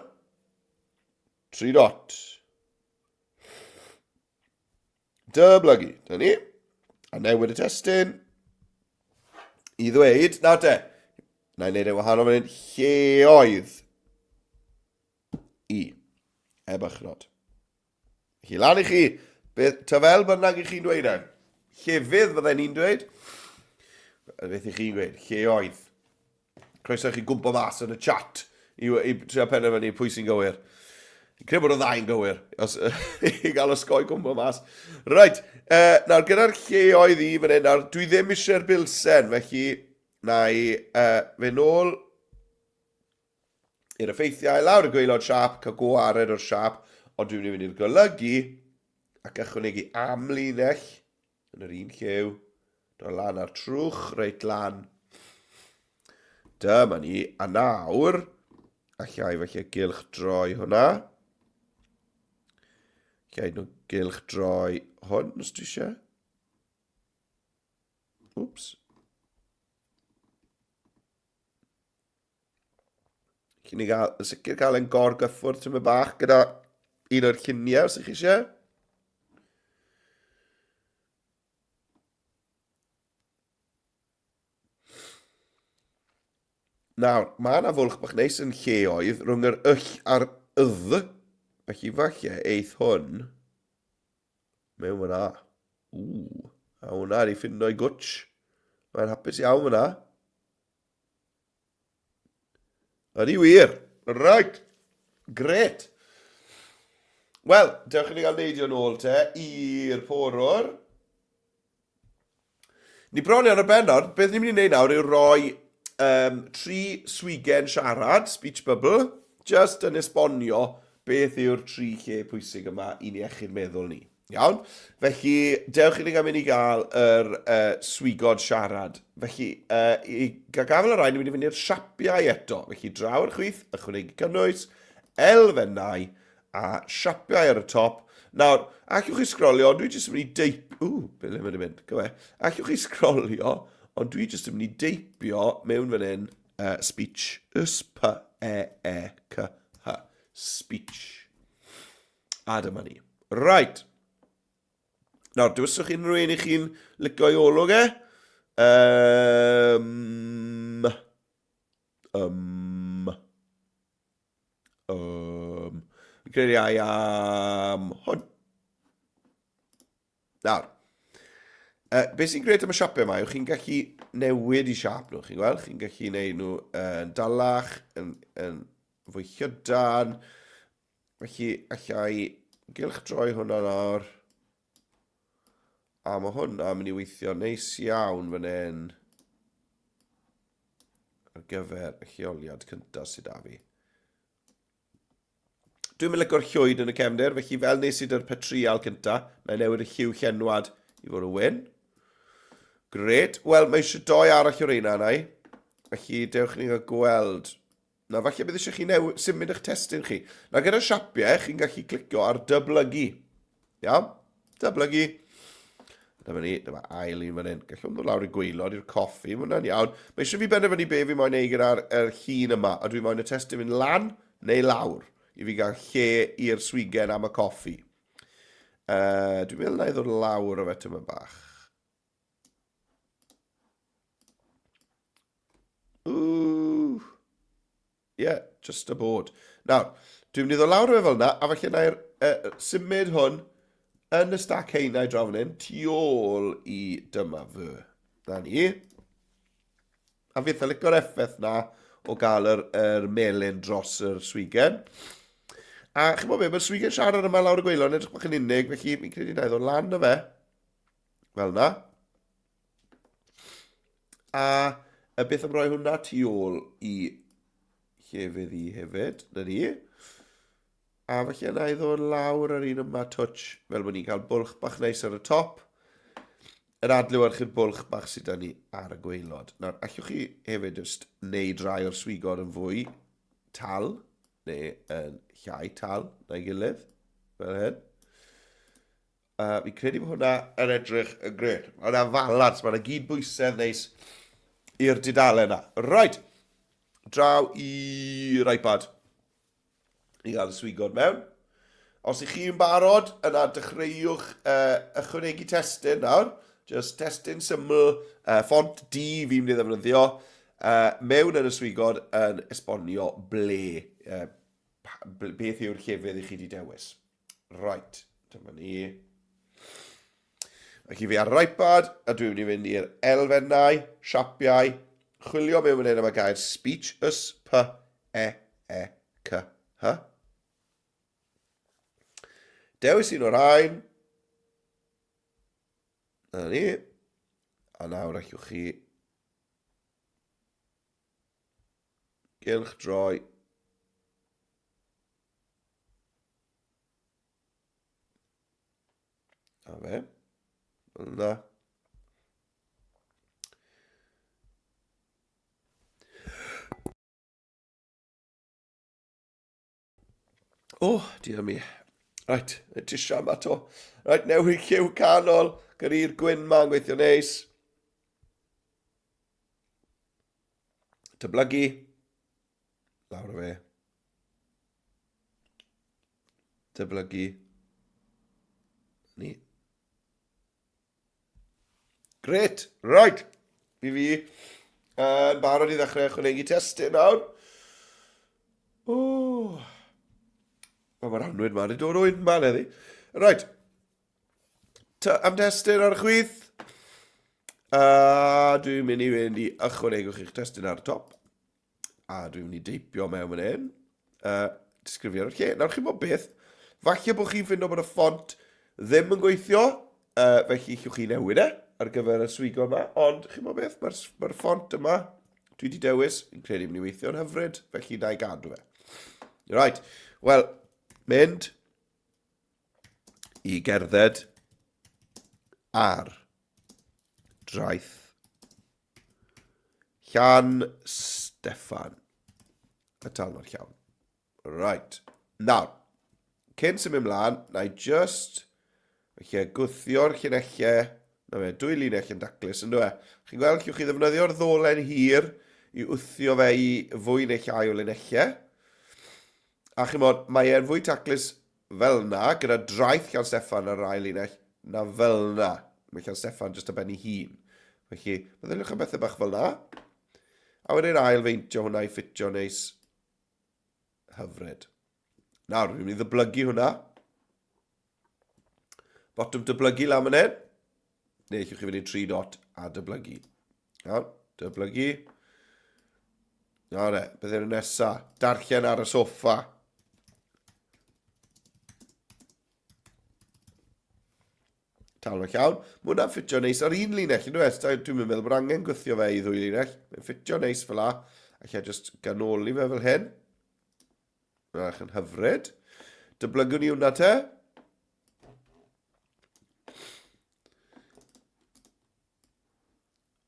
Tri dot. Dyblygu. Dyna ni. A newid y testun. I ddweud, nawr te, na i wneud e wahanol fan hyn, lleoedd i. Heb ychnod. Felly lan i chi, beth, ta fel bynnag i chi'n dweud e. Llefydd fydden ni'n dweud. Beth i chi'n dweud? Lleoedd. Croeso i chi gwmpo mas yn y chat i, i trio penderfynu pwy sy'n gywir. Fi'n credu bod y ddau'n gywir, os, i gael osgoi gwmpo mas. Right, uh, nawr gyda'r lleoedd i fan hyn, nawr dwi ddim eisiau'r bilsen, felly na i uh, fe nôl i'r effeithiau, lawr y gwaelod siap, cael gwared o'r siap, ond dwi'n mynd i fynd i'r golygu ac ychwanegu amlinell yn yr un lliw, dod lan ar trwch, reit lan. Dyma ni, a nawr, allai felly gylch droi hwnna. Allai nhw gylch droi hwn, os dwi eisiau. Wps. Chi'n ni gael, yn sicr cael ein gorgyffwrdd tyma bach gyda un o'r lluniau os ych chi eisiau. Nawr, mae yna fwlch bach neis yn lleoedd rhwng yr yll a'r ydd. Felly falle eith hwn mewn fyna. Ww, a hwnna wedi ffindo i gwtsh. Mae'n hapus iawn fyna. Ydy wir. Right. Gret. Wel, dewch i ni gael neidio nôl te i'r porwr. Ni bron iawn ar ben nawr. Beth ni'n mynd i wneud nawr yw roi um, tri swigen siarad, speech bubble, just yn esbonio beth yw'r tri lle pwysig yma i'n iechyd meddwl ni. Iawn? Felly, dewch i ni gael mynd i gael yr uh, swigod siarad. Felly, uh, i gael gafael ar rai, ni'n mynd i fynd i'r siapiau eto. Felly, draw ar chwith, ychwanegu cynnwys, elfennau a siapiau ar y top. Nawr, allwch chi sgrolio, dwi jyst yn mynd i deip... Ww, beth le mae'n mynd? Gyfe. Allwch chi sgrolio, Ond dwi jyst yn mynd i deipio mewn fan hyn uh, speech, S-P-E-E-C-H, speech. A dyma ni. Right. Nawr, dewiswch unrhyw un i chi'n licio i olwg e. Um, um, um, fi'n credu ai am hwn. Nawr, uh, beth sy'n gret am y siapau yma yw chi'n gallu newid i siap nhw, chi'n gweld? Chi'n gallu gwneud nhw yn dalach, yn, yn fwy llydan. Felly, allai gylch droi hwnna nawr. A mae hwnna mynd i weithio neis iawn fan hyn ar gyfer y lleoliad cyntaf sydd â fi. Dwi'n mynd lygo'r llwyd yn y cefndir, felly fel nes i dy'r petrial cynta, na i newid y lliw llenwad i fod yn wyn. Gret. Wel, mae eisiau doi arall o'r reina yna i. Felly, dewch ni gael gweld. Na, falle bydd eisiau chi newid, symud eich testun chi. Na, gyda siapiau, chi'n gallu clicio ar dyblygu. Iawn? Dyblygu. Dyma ni, dyma ail un fan hyn. Gallwn ddod lawr i gwaelod i'r coffi, mae hwnna'n iawn. Mae eisiau fi benderfynu be fi moyn ei gyda'r er llun yma. A dwi moyn y testun fynd lan neu lawr i fi gael lle i'r swigen am y coffi. Uh, dwi'n meddwl na i ddod lawr o fe tyma bach. Ooh. Ie, yeah, just a bod. Nawr, dwi'n mynd i ddod lawr o fe fel yna, a falle na i'r uh, symud hwn yn y stac heinau draw fan hyn, tu ôl i dyma fy. Na ni. A fi eitha licio'r effaith na o gael yr, yr melyn dros yr swigen. A chi'n bod be, mae'r swigen siarad yma lawr y gweilod yn edrych bach yn unig, felly fi'n credu na i ddod lan o fe. Fel yna. A y beth am roi hwnna tu ôl i llefydd i hefyd, na ni. A falle yna i ddod lawr ar un yma touch, fel bod ni'n cael bwlch bach neis ar y top, yn adlewyrchu'r bwlch bach sydd da ni ar y gwaelod. Nawr, allwch chi hefyd just wneud rai o'r swigod yn fwy tal, neu yn llai tal na'i gilydd, fel hyn. Uh, fi'n credu bod hwnna yn edrych yn gret. Mae yna falans, mae yna gyd bwysedd neis i'r dudalen yna. Right, draw i'r iPad i gael y swigod mewn. Os ych chi'n barod, yna dechreuwch uh, ychwanegu testun nawr. Just testun syml, uh, ffont D fi'n mynd i ddefnyddio, uh, mewn yn y swigod yn esbonio ble, uh, beth yw'r llefydd i chi wedi dewis. Right, dyma ni. Felly fi ar yr iPad, a dwi'n mynd i fynd i'r elfennau, siapiau, chwilio mewn fan hyn am y gair speech, S, P, E, E, C, H. Dewis un o'r rhain. Dyna ni. A nawr allwch chi gylch droi A fe. Fel yna. O, oh, dear me. Right, ti siam ato. Right, newid lliw canol. Gyrru'r gwyn ma'n gweithio neis. Dyblygu. Lawr o fe. Dyblygu. Ni. Gret, right. Fi fi yn uh, barod i ddechrau ychwanegu testun nawr. O. Mae'r anwyd ma wedi dod o unman heddi. Right. Am testun ar y chwith. A dwi'n mynd i fynd i ychwanegwch eich testun ar y top. A dwi'n mynd i deipio mewn fan hyn. Uh, disgrifio ar y lle. Nawr chi'n bod beth, falle bod chi'n ffindo bod y ffont ddim yn gweithio, uh, felly llwch chi newid e ar gyfer y swigo yma, ond chi'n bod beth, mae'r mae ffont yma dwi wedi dewis, yn credu mynd i weithio'n hyfryd, felly na i gadw fe. Right, wel, mynd i gerdded ar draeth Llan Steffan. Y talnod llawn. Right. Nawr, cyn symud ymlaen, na i just felly gwthio'r llinellau. Na fe, dwy linell yn daclus, yn dwi? Chi'n gweld, llwch chi ddefnyddio'r ddolen hir i wthio fe i fwy neu llai o linellau. A chi'n bod, mae e'n fwy taclus fel na, gyda draeth Llan Steffan ar yr ail linell, na fel na. Mae Llan Steffan jyst ar ben ei hun. Felly, meddyliwch am bethau bach fel na. A wedyn ail feintio hwnna i ffitio neis. Hyfryd. Nawr, fi'n mynd i ddyblygu hwnna. Botwm dyblygu lan fan hyn. Neu allwch chi fynd i 3 dot a dyblygu. Iawn, dyblygu. Nawr e, beth yw'r nesa? Darllen ar y soffa. Tal o'r llawn. Mae hwnna'n ffitio neis ar un linell, yn dweud? Dwi'n meddwl bod angen gwythio fe i ddwy linell. Mae'n ffitio neis fel la. Alla just ganoli fe fel hyn. Mae'n yn hyfryd. Dyblygwn ni hwnna te.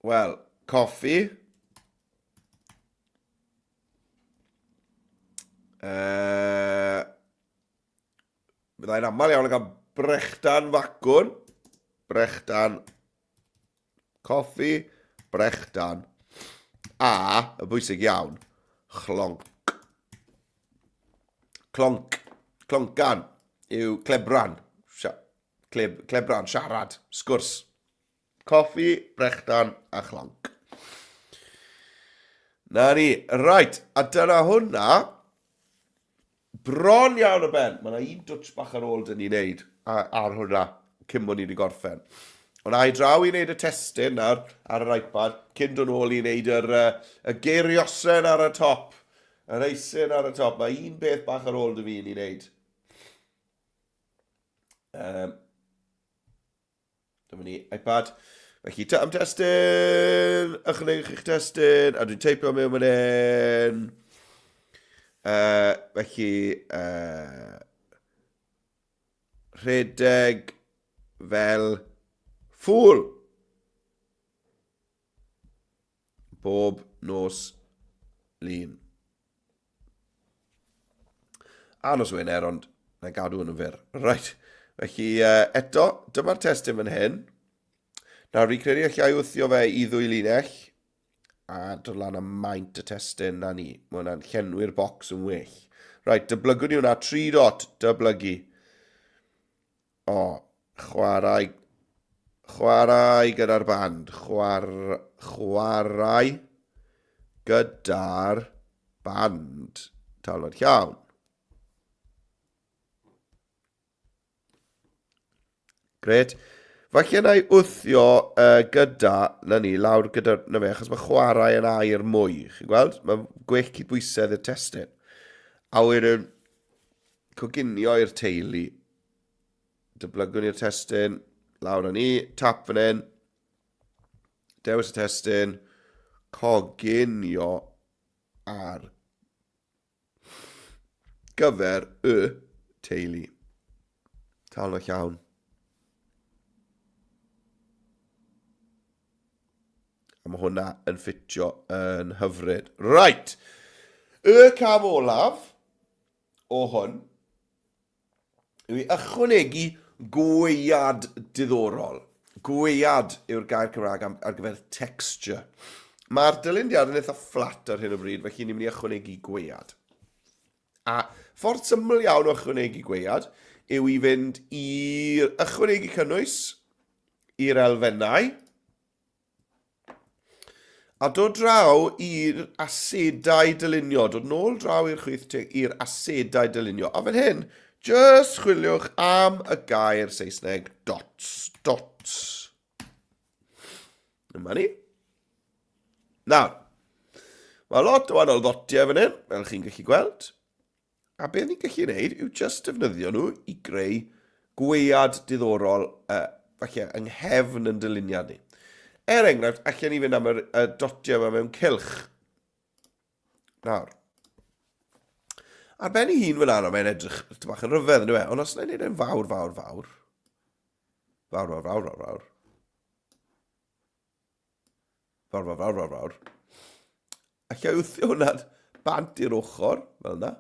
Wel, coffi. Uh, Byddai'n aml iawn yn cael brechdan facwn. Brechdan Coffi, brechdan, a, y bwysig iawn, chlonc. Clonc. Cloncan yw clebran. Cleb, clebran, siarad, sgwrs. Coffi, brechdan a chlonc. Na ni, right, a dyna hwnna. Bron iawn o ben. Mae yna un dwtsh bach ar ôl dyn ni wneud ar hwnna cyn bod ni wedi gorffen. Ond a i draw i wneud y testun nawr ar yr iPad cyn dod nôl i wneud yr, uh, y geiriosen ar y top. Yr eisin ar y top. Mae un peth bach ar ôl dy fi i wneud. Um, Dyma ni, iPad. Felly, am testun, ychwanegwch eich testun, a dwi'n teipio mewn fan hyn. Uh, felly, uh, rhedeg fel ffŵl. Bob nos lun. A nos Wener, ond na gadw yn fyr. Right. Felly, uh, eto, dyma'r testun fan hyn. Nawr, fi'n credu allai wthio fe i ddwy linell a dod lan am maint y testun na ni. Mae hwnna'n llenwi'r bocs yn well. Right, dyblygwn ni hwnna, 3 dot, dyblygu. O, chwarae, chwarae gyda'r band. Chwar, chwarae gyda'r band. Talfod llawn. Gret. Falle na i wthio uh, gyda, na ni, lawr gyda, na fe, achos mae chwarae yn air mwy. Chi'n gweld? Mae gwell cydbwysedd i'r testun. A wedyn, coginio i'r teulu. Dyblygwn i'r testun, lawr â ni, tap fan hyn, dewis y testun, coginio ar gyfer y teulu. Tal o llawn. A mae hwnna yn ffitio yn hyfryd. Right! Y cam olaf o hwn yw i ychwanegu gwead diddorol. Gwead yw'r gair Cymraeg am, ar gyfer texture. Mae'r dyluniad yn eitha fflat ar hyn o bryd, felly ni'n mynd i ychwanegu gwead. A ffordd syml iawn o ychwanegu gwead yw i fynd i'r ychwanegu cynnwys i'r elfennau, A dod draw i'r asedau dylunio, dod nôl draw i'r chwith teg i'r asedau dylunio. A fan hyn, just chwiliwch am y gair Saesneg dots, dots. Dyma ni. Nawr, mae lot o wahanol ddotiau fan hyn, fel chi'n gallu gweld. A beth ni'n gallu gwneud yw just defnyddio nhw i greu gwead diddorol, uh, falle yng nghefn yn dyluniad ni. Er enghraifft, allan ni fynd am yr, y dotiau yma mewn cylch. Nawr, ar ben ei hun fel yna, mae'n edrych bach yn rhyfedd, yn dweud, ond os yna'n gwneud e'n fawr, fawr, fawr, fawr, fawr, fawr, fawr, fawr, Fawr, fawr, fawr, fawr, fawr. Alla i wthio hwnna bant i'r ochr, fel yna.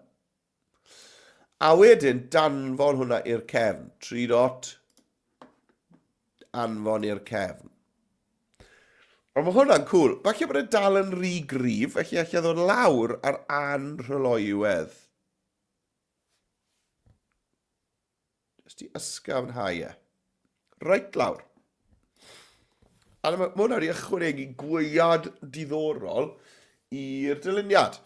A wedyn danfon hwnna i'r cefn. 3 dot. anfon i'r cefn. Ond mae hwnna'n cool. Falle bod e dal yn rhy gryf, felly allai ddod lawr ar anrhyloywedd. Jyst i ysgafnhau e. Reit lawr. A mae hwnna wedi ychwanegu gwyad diddorol i'r dyluniad.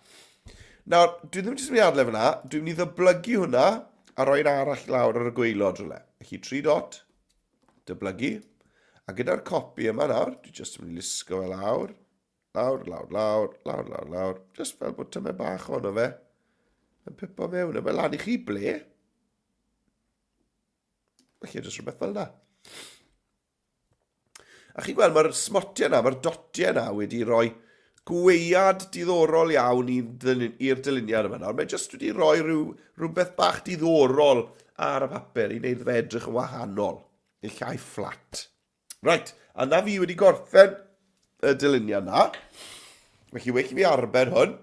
Nawr, dwi ddim jyst yn mynd i adael e fyna, dwi'n mynd i ddyblygu hwnna a roi'n arall lawr ar y gwaelod rhywle. Felly, 3 dot, dyblygu. A gyda'r copi yma nawr, dwi jyst yn mynd i lusgo fe lawr, lawr, lawr, lawr, lawr, lawr, lawr, jyst fel bod tymed bach ohono fe yn pipo mewn. A mae lan i chi ble. Felly, jyst rhywbeth fel yna. A chi'n gweld, mae'r smotiau yna, mae'r dotiau yna wedi rhoi gweiad diddorol iawn i'r dyluniad yma nawr. Mae jyst wedi rhoi rhyw, rhywbeth bach diddorol ar y papur i wneud fe edrych yn wahanol, neu llai fflat. Right, a na fi wedi gorffen y dyluniad na. Felly, well i fi arbed hwn.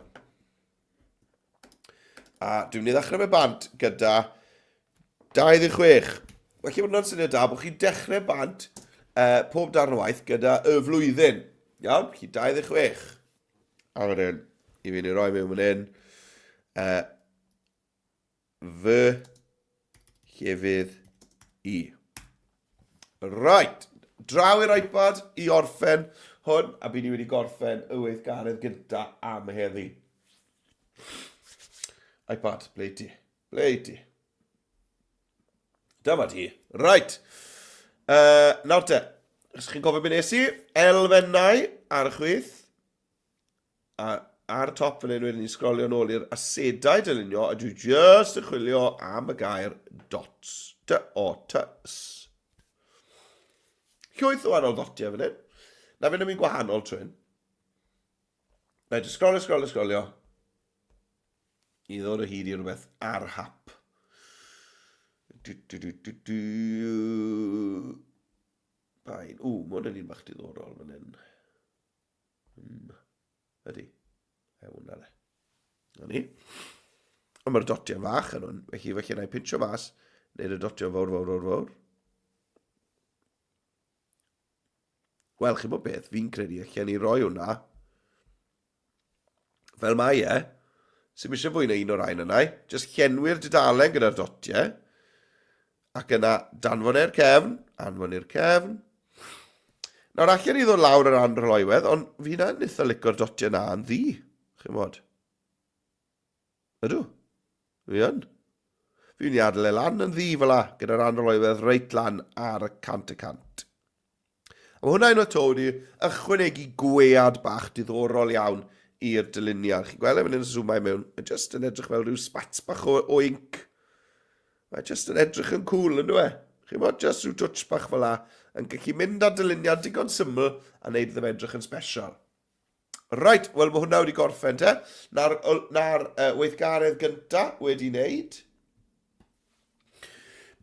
A dwi'n mynd i ddechrau fe bant gyda 26. Felly mae hwnna'n syniad da bod chi'n dechrau bant uh, pob darn o waith gyda y flwyddyn. Iawn, chi 26. A fan hyn, i fi'n ei roi mewn fan hyn. Uh, fy llefydd i. Right, draw i'r iPad i orffen hwn, a bydd ni wedi gorffen y weithgaredd gynta am heddi. iPad, ble ti? Ble ti? Dyma ti. Right. Uh, nawr te, os chi'n cofio beth nes i, elfennau ar y chwith, A ar y top fan hyn wedyn ni'n sgrolio nôl i'r asedau dylunio a dwi jyst yn chwilio am y gair dots. D-O-T-S. Llwyth o wahanol ddotiau fan hyn. Na fynd am un gwahanol trwy hyn. Na i jyst sgrolio, sgrolio, sgrolio. I ddod o hyd i rhywbeth ar hap. Du, du, du, du, du. Bain. Ww, mae hwn yn un bach diddorol fan hyn. Mm. Ydy. E, hwnna le. Na ni. Ond mae'r dotiau fach yn hwn, felly felly na i pincho mas, wneud y dotiau fawr, fawr, fawr, fawr. Wel, chi'n bod beth, fi'n credu allan ni roi hwnna fel mae e, sy'n eisiau fwy na un o'r rhain yna, jyst llenwi'r dudalen gyda'r dotiau, Ac yna, danfon e'r cefn, anfon i'r cefn. Nawr, allan ni ddod lawr yr anrhyloywedd, ond fi na'n eitha licio'r dotiau na yn ddi, chi'n bod. Ydw, fi yn. Fi'n mynd i adael e lan yn ddi fel la, gyda'r anrhyloywedd reit lan ar y 100%. A mae hwnna unwaith to wedi ychwanegu gwead bach diddorol iawn i'r dyluniad. Chi'n gweld e fan hyn zoomau mewn, mae jyst yn edrych fel rhyw spats bach o, o ink. Mae jyst yn edrych yn cool yn dwi? Chi'n bod, jyst rhyw touch bach fel la, yn gallu mynd â dyluniad digon syml a wneud iddo fe edrych yn special. Right, wel mae hwnna wedi gorffen te. Na'r, na'r uh, weithgaredd gynta wedi wneud.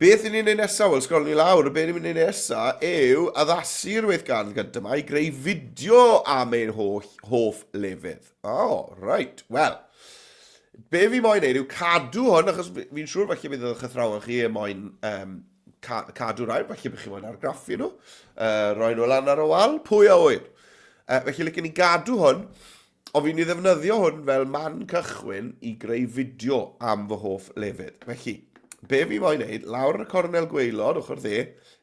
Beth ni'n ei nesaf? Wel, sgolwn ni lawr. Be ni'n mynd i nesaf yw addasu'r weithgaredd gyntaf yma i greu fideo am ein holl, hoff lefydd. O, oh, right. Wel, be fi moyn neud yw cadw hwn, achos fi'n siŵr falle bydd eich athrawon chi yn moyn um, ca cadw rhai, falle bydd chi moyn argraffu nhw, uh, roi nhw lan ar y wal, pwy a wyr. Uh, felly, licen ni gadw hwn, Ond fi'n mynd i ddefnyddio hwn fel man cychwyn i greu fideo am fy hoff lefydd. Felly, be fi moyn neud, lawr yn y cornel gwaelod, ochr dde,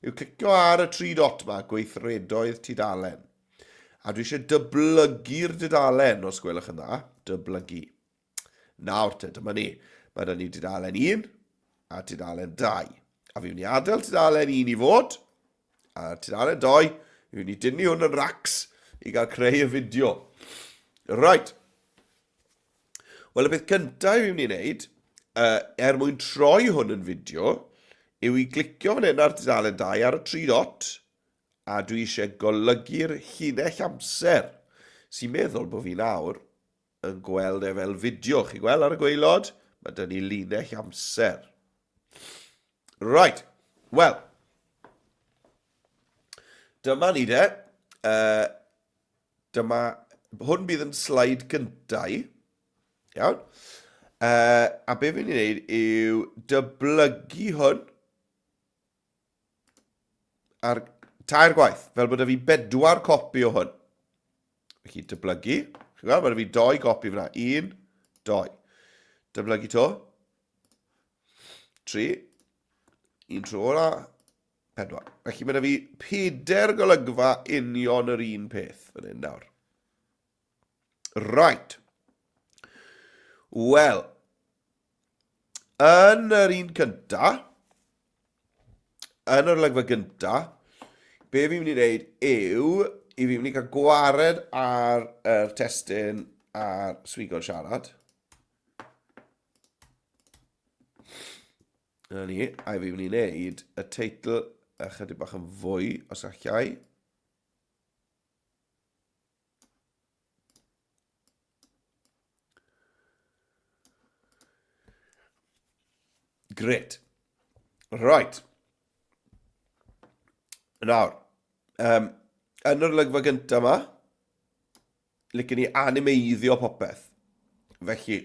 yw clicio ar y tri dot ma, gweithredoedd tudalen. A dwi eisiau dyblygu'r dudalen, os gwelwch yn dda, dyblygu. Nawr te, dyma ni. Mae da ni dudalen 1 a tudalen 2. A fi'n mynd i adael tudalen 1 i fod, A tudalen doi, fi mynd i dynnu hwn yn racs i gael creu y fideo. Right. Wel, y peth cyntaf fi'n mynd i wneud, uh, er mwyn troi hwn yn fideo, yw i glicio fan hyn ar tudalen 2 ar y tri dot, a dwi eisiau golygu'r llinell amser, sy'n meddwl bod fi nawr yn gweld e fel fideo. Chi'n gweld ar y gwaelod? Mae dyn ni linell amser. Right, wel, dyma ni de. Uh, dyma, hwn bydd yn sleid gyntaf. Iawn. Uh, a be fi'n ei wneud yw dyblygu hwn a'r Tair gwaith, fel bod 'da fi bedwar copi o hwn. Felly, dyblygu. Chi'n gweld, mae 'da fi doi gopi fyna. Un, doi. Dyblygu to. Tri. Un tro ola. Pedwar. Felly mae 'da fi peder golygfa union yr un peth fan hyn nawr. Right. Wel, yn yr un cynta, yn yr olygfa gynta, be fi'n mynd i wneud yw, i fi'n mynd i cael gwared ar yr testun a'r swigon siarad. Na ni, a fi'n mynd i wneud y teitl ychydig bach yn fwy, os allai. Gret. Right. Nawr, um, yn yr olygfa gyntaf yma, licen ni animeiddio popeth. Felly,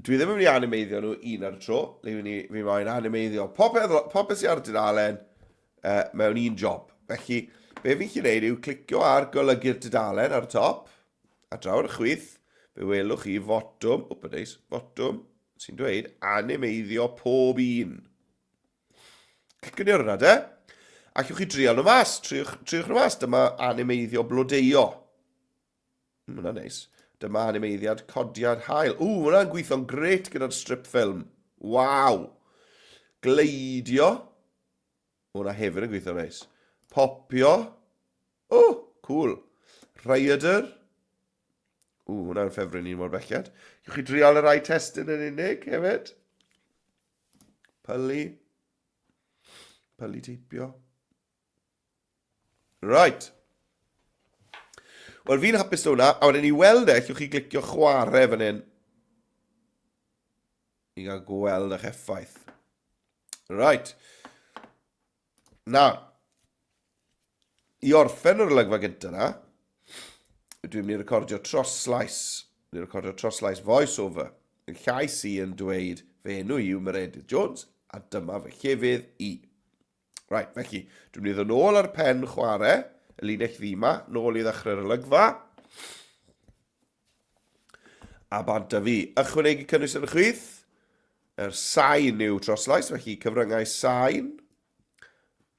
dwi ddim yn mynd i animeiddio nhw un ar y tro. Fi, ni, fi moyn animeiddio popeth, popeth sy'n ar y dudalen uh, mewn un job. Felly, be fi'n gallu gwneud yw clicio ar golygu'r dudalen ar y top, a draw ar y chwith, fe welwch chi fotwm, wp neis, fotwm sy'n dweud animeiddio pob un. Cliciwn ni ar hwnna de. Allwch chi drial nhw mas, triwch, triwch nhw mas. Dyma animeiddio blodeuo. Mm, hwnna'n neis. Dyma animeiddiad codiad hael. Ww, hwnna'n gweithio'n gret gyda'r strip ffilm. Waw! Gleidio. Hwnna hefyd yn gweithio'n neis. Popio. O, oh, cool. Rhaeadr. Ww, hwnna'n ffefryn un mor belled. Gewch chi drial y rai testun yn unig hefyd. Pylu. Pylu teipio. Right. Wel, fi'n hapus 'da hwnna. A wedyn i weld e, allwch chi glicio chwarae fan hyn. I gael gweld eich effaith. Right. Nawr, i orffen yr olygfa gyntaf na, dwi'n mynd i recordio troslais. Dwi'n recordio troslais voice over. Yn llais i yn dweud fy enw i yw Meredydd Jones a dyma fy llefydd i. Right, felly, dwi'n mynd i ddod nôl ar pen chwarae, y linell ddi yma, nôl i ddechrau'r olygfa. A bant â fi. Ychwanegu cynnwys yn y chwith. Yr sain yw troslais, felly cyfryngau sain.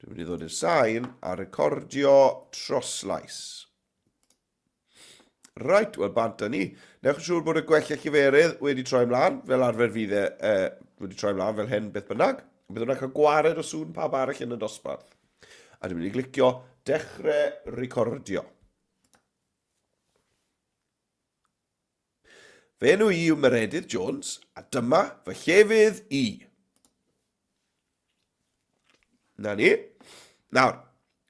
Dwi'n mynd i ddod i'r sain a recordio troslais. Right, wel bant â ni. Newch yn siŵr bod y gwella lleferydd wedi troi ymlaen, fel arfer fydd e eh, wedi troi ymlaen fel hyn beth bynnag. Byddwn yn cael gwared o sŵn pawb arall yn y dosbarth. A dwi'n mynd i glicio dechrau recordio. Fy enw i yw Meredydd Jones, a dyma fy llefydd i. Na ni. Nawr,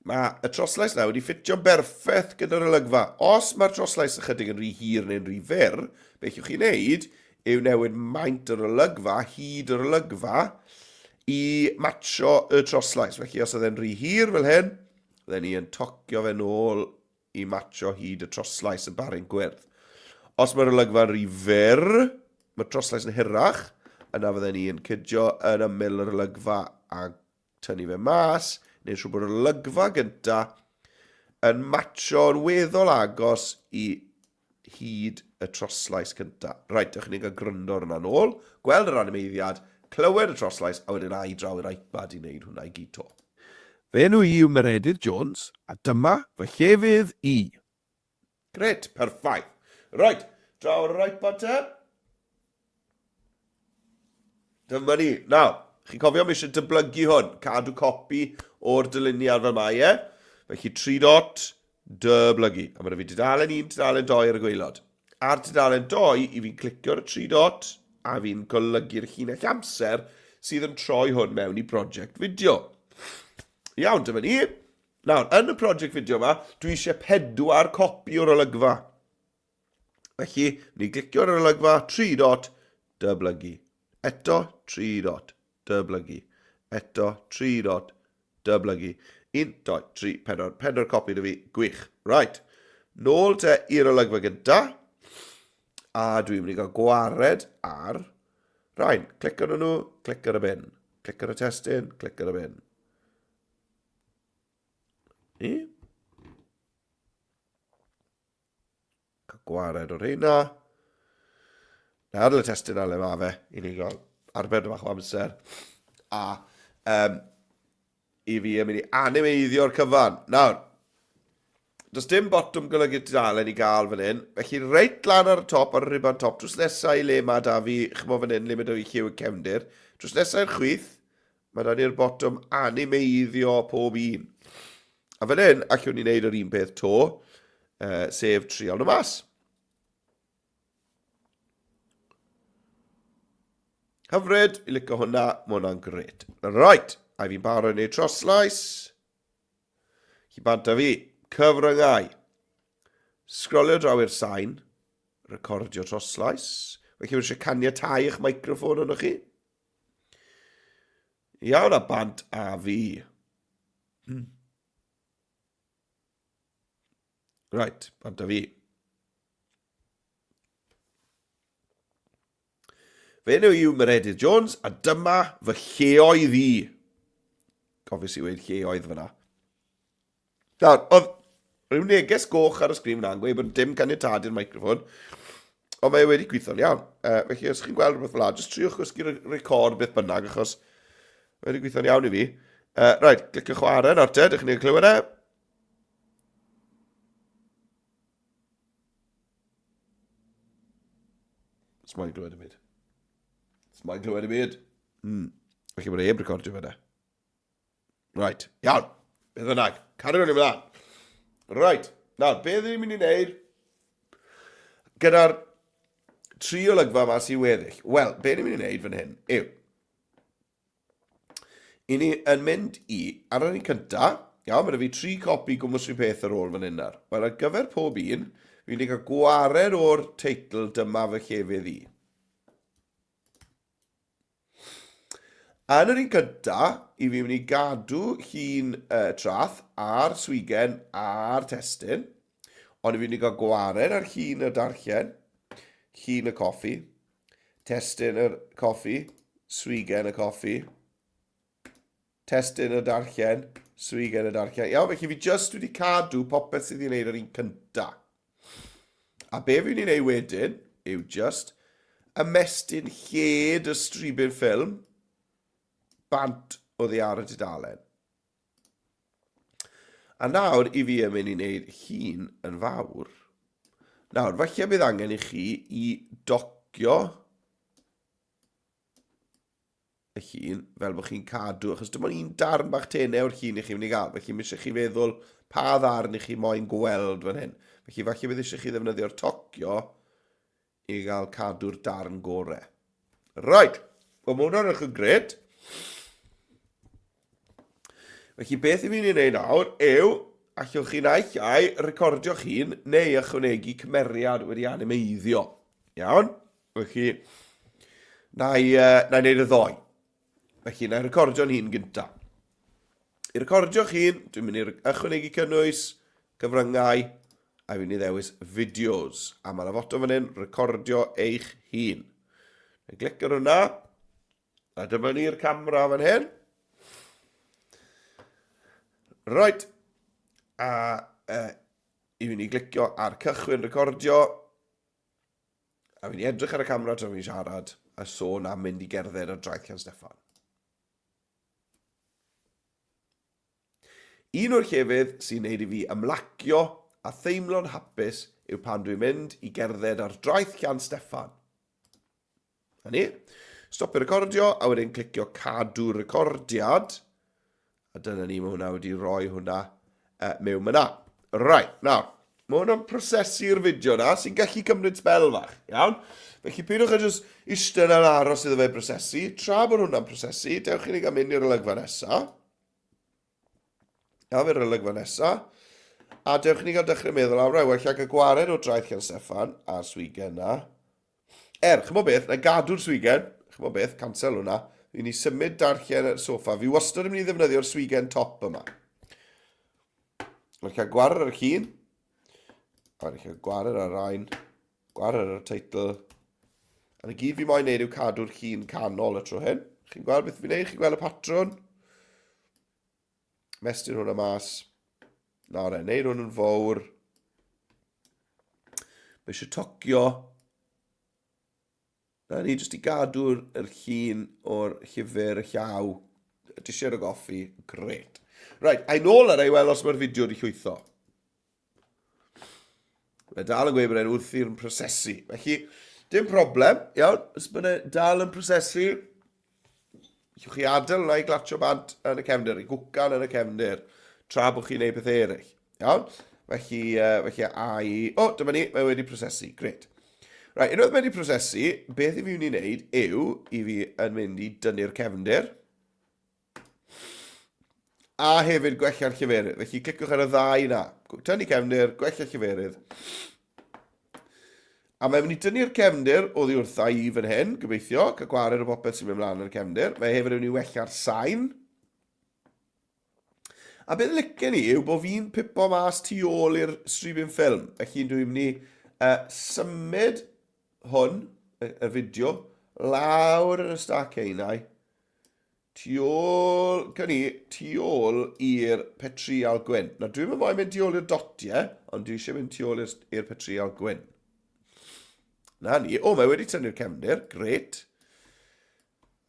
mae y troslais na wedi ffitio'n berffaith gyda'r olygfa. Os mae'r troslais ychydig yn rhy hir neu'n rhy fyr, beth yw'ch chi wneud yw newid maint yr olygfa, hyd yr olygfa, i matcho y troslais. Felly os oedd e'n rhy hir fel hyn, fydden ni yn tocio fe nôl i matcho hyd y troslais y baryn gwyrdd. Os mae'r olygfa'n rhy fyr, mae'r troslais yn hirach, yna fydden ni yn cydio yn ymyl yr olygfa a tynnu fe mas, neu'n siŵr bod yr olygfa gynta yn matcho'n weddol agos i hyd y troslais cynta. Reit, dewch i ni gael gryndo ar hwnna nôl, gweld yr animeiddiad, clywed y troslais, a wedyn ai draw i'r iPad i wneud hwnna i gyd to. Fy enw i yw Meredydd Jones, a dyma fy llefydd i. Grêt, perffaith. Reit, draw ar yr iPad te. Dyma ni. Nawr, chi'n cofio, mae eisiau dyblygu hwn, cadw copi o'r dyluniad fel mae e. Felly, tri dot, dyblygu. A mae fi dudalen 1, tudalen 2 ar y gwaelod. Ar tudalen 2, i fi'n clicio ar y tri dot, a fi'n golygu'r llinell amser sydd yn troi hwn mewn i brosiect fideo. Iawn, dyma ni. Nawr, yn y prosiect fideo yma, dwi eisiau pedwar copi o'r olygfa. Felly, ni glicio ar yr olygfa, tri dot, dyblygu. Eto, tri dot, dyblygu. Eto, tri dot, dyblygu. 1, 2, 3, 4, 4 copi da fi, gwych. Right, nôl te i'r olygfa gynta, a dwi'n mynd i gael gwared ar rhain. Clic arnyn nhw, clic ar y bin. Clic ar y testun, clic ar y bin. Ni. Cael gwared o'r rheina. Na, adael y testun ar le mae fe, i ni gael arbed bach o amser. A um, i fi yn mynd i animeiddio'r cyfan. Nawr, does dim botwm golygu tudalen i gael fan hyn, felly reit lan ar y top, ar y rhuban top, drws nesau i le mae da fi, chymod fan hyn, le mae da fi lliw y cefndir, drws nesau i'r chwith, mae da ni'r botwm animeiddio pob un. A fan hyn, allwn ni wneud yr un peth to, uh, sef trial nhw mas. Hyfryd, i licio hwnna, mae hwnna'n gret. Right, a fi'n barod i wneud troslais. Chi bant â fi, cyfryngau. Sgrolio draw i'r sain, recordio troslais. Felly mae eisiau caniatau eich microffon arnoch chi. Iawn, a bant a fi. Right, bant a fi. Fy enw i yw Meredydd Jones a dyma fy lleoedd i. Gofis i weud lleoedd fyna. Nawr, oedd rhyw neges goch ar y sgrin fyna yn gweud bod dim caniatâd i'r microffon, ond mae e wedi gweithio'n iawn. Uh, felly, os chi'n gweld rhywbeth fel la, jyst triwch gwasgu'r record beth bynnag, achos mae wedi gweithio'n iawn i fi. Uh, right, clicio chwarae nawr te, dych chi'n clywed e? Smoi'n glywed y byd. Smoi'n glywed y byd. Mm. Felly bod e heb recordio fe da. Right, iawn. Beth bynnag. Cario ni ymlaen. Right, nawr, beth ni'n mynd i wneud gyda'r tri olygfa yma sy'n weddill? Wel, be ni'n mynd i wneud fan hyn yw, I ni yn mynd i, ar yr un cynta, iawn, mae 'da fi tri copi gwmws rhywun peth ar ôl fan hyn nawr. Wel, ar gyfer pob un, fi'n mynd i gael gwared o'r teitl dyma fy llefydd i. Yn yr un cynta, i fi'n mynd i gadw llun uh, trath a'r swigen a'r testun, ond i fi'n mynd i gael gwared ar llun y darllen, llun y coffi, Testun yr coffi, swigen y coffi. Testun y darllen, swigen y darllen. Iawn, felly fi just wedi cadw popeth sydd wedi wneud ar un cynta. A be fi'n ei wneud wedyn yw just ymestyn lled y stribyn ffilm bant oddi ar y dudalen. A nawr i fi yn mynd i wneud hun yn fawr. Nawr, falle bydd angen i chi i docio y llun fel bod chi'n cadw, achos dim ond un darn bach tenau o'r llun i chi'n mynd i gael, felly mae eisiau chi feddwl pa ddarn i chi moyn gweld fan hyn. Felly falle bydd eisiau chi ddefnyddio'r tocio i gael cadw'r darn gore. Right, wel mae hwnna'n edrych yn gret. Felly beth i fi'n ei wneud nawr yw, allwch chi naill ai recordio'ch hun neu ychwanegu cymeriad wedi animeiddio. Iawn? Felly, na i, uh, na i wneud y ddoi. Felly, na i recordio'n hun gyntaf. I recordio'ch hun, dwi'n mynd i ychwanegu cynnwys, cyfryngau, a fi'n mynd i ddewis fideos. A mae yna fotwm fan hyn, recordio eich hun. Na glic ar hwnna, a dyma ni'r camera fan hyn. Right, a uh, i fynd i glicio ar cychwyn recordio, a fi'n i edrych ar y camera tra fi'n siarad, a sôn am mynd i gerdded ar draeth Llan Steffan. Un o'r llefydd sy'n neud i fi ymlacio a theimlo'n hapus yw pan dwi'n mynd i gerdded ar draeth Llansteffan. Na ni. Stopio recordio a wedyn clicio cadw recordiad. A dyna ni, mae hwnna wedi rhoi hwnna uh, mewn myna. Right, nawr, Mae hwnna'n prosesu'r fideo na, sy'n gallu cymryd sbel fach, iawn? Felly peidiwch â jyst eistedd yna'n aros iddo fe brosesu. Tra bod hwnna'n prosesu, dewch i ni gael mynd i'r olygfa nesa. Iawn, i'r olygfa nesa. A dewch i ni gael dechrau meddwl am rai, well, ag y gwared o draeth Llan Steffan a'r swigen na. Er, chymod beth, na gadw'r swigen, chymod beth, cancel hwnna. Fi'n ni symud darllen y soffa. Fi wastad yn mynd i ddefnyddio'r swigen top yma. Mae'n cael gwared ar y llun. A mae'n cael gwared ar rain. Gwared ar y teitl. A na gyd fi moyn neud yw cadw'r llun canol y tro hyn. Chi'n gweld beth fi'n neud? Chi'n gweld y patrwn? Mestyn hwnna mas. Nawr e, neud hwn yn fawr. Mae eisiau tocio. Na ni, jyst i gadw'r yr llun o'r llyfr, y llaw, y disiau o goffi, gret. Right, a'i nôl ar ei weld os mae'r fideo wedi llwytho. Mae dal yn gweud bod e'n wrthi'r prosesu. Felly, dim problem, iawn, os bod e dal yn prosesu, Allwch chi adael hwnna i glatsio bant yn y cefndir, i gwcan yn y cefndir, tra bod chi'n neud pethau eraill. Iawn? Felly, uh, felly ai... O, oh, dyma ni, mae wedi prosesu. Gret. Right, unwaith mae wedi prosesu, beth i fi wneud wneud yw i fi yn mynd i dynnu'r cefndir. A hefyd gwella'r lleferydd. Felly cliciwch ar y ddau na. Tynnu cefndir, gwella lleferydd. A mae'n mynd i dynnu'r cefndir oddi wrtha i fan hyn, gobeithio, cael gwared o bopeth sy'n mynd mlaen yn y cefndir. Mae hefyd yn mynd i wella'r sain. A beth licen i yw bod fi'n pipo mas tu ôl i'r stribyn ffilm. Felly dwi'n mynd i uh, symud hwn, y, y fideo, lawr yn y stac einau. Tu ôl, gawn ni, tu ôl i'r petrial gwyn. Nawr, dwi'm yn moyn mynd tu ôl i'r dotiau, ond dwi eisiau mynd tu ôl i'r petrial gwyn. Na ni. O, mae wedi tynnu'r cefndir. Gret.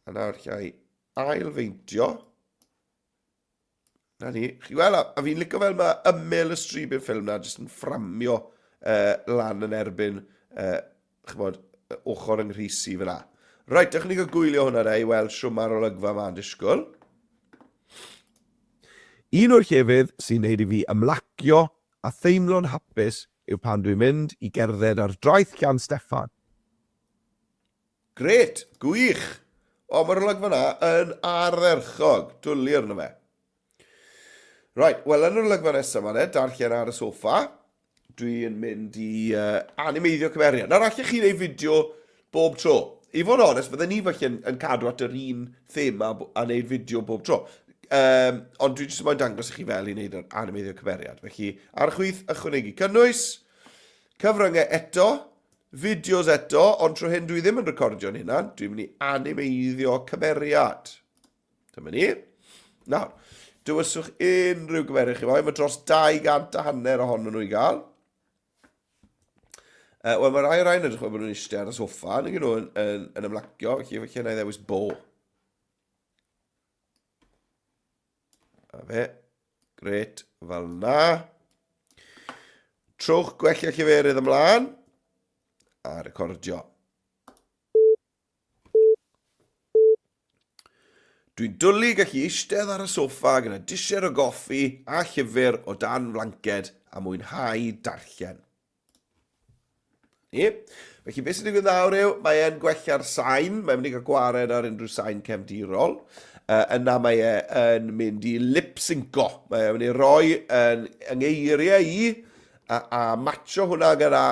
A nawr llai ail-feintio. Na ni. Chi weld, a, a fi'n licio fel mae ymyl y stribyn ffilm na jyst yn fframio uh, lan yn erbyn, uh, chymod, ochr yng nghrys i fyna. Reit, dewch ni gael gwylio hwnna de i weld shwm mae'r olygfa ma'n disgwyl. Un o'r llefydd sy'n neud i fi ymlacio a theimlo'n hapus yw pan dwi'n mynd i gerdded ar draeth Llansteffan. Grêt! Gwych! O, mae'r olygfa 'na yn ardderchog. Dwli arno fe. Right, wel yn yr olygfa nesaf yma, darllen ar y soffa, dwi'n mynd i uh, animeiddio cymeriad. Nawr, allech chi wneud fideo bob tro. I fod yn onest, bydden ni falle yn, yn cadw at yr un thema a wneud fideo bob tro. Um, ond dwi jyst yn moyn dangos i chi fel i wneud yr animeiddio cymeriad. Felly, ar y chwith, ychwanegu cynnwys, cyfryngau eto, Fideos eto, ond tro hyn dwi ddim yn recordio'n hunan, dwi'n mynd i animeiddio cymeriad. Dyma ni. Nawr, dywyswch unrhyw gymeriad chi moyn, mae dros 200 a hanner ohonyn nhw i gael. Uh, Wel, mae rai rhain edrych fel bod nhw'n eistedd ar y soffa, nag nhw yn, yn, yn ymlacio, felly felly na i ddewis bo. A fe, gret, fel na. Trowch gwella lleferydd ymlaen a recordio. Dwi'n dwlu gallu eistedd ar y soffa gyda disied o goffi a llyfr o dan flanced a mwynhau darllen. Ni. Felly beth sy'n digwydd nawr yw, mae e'n gwella'r sain, mae'n mynd i gael gwared ar unrhyw sain cefndirol. Uh, yna mae e yn mynd i lip-synco. Mae e'n mynd i roi yn, yng ngeiriau i a, a matcho hwnna gyda,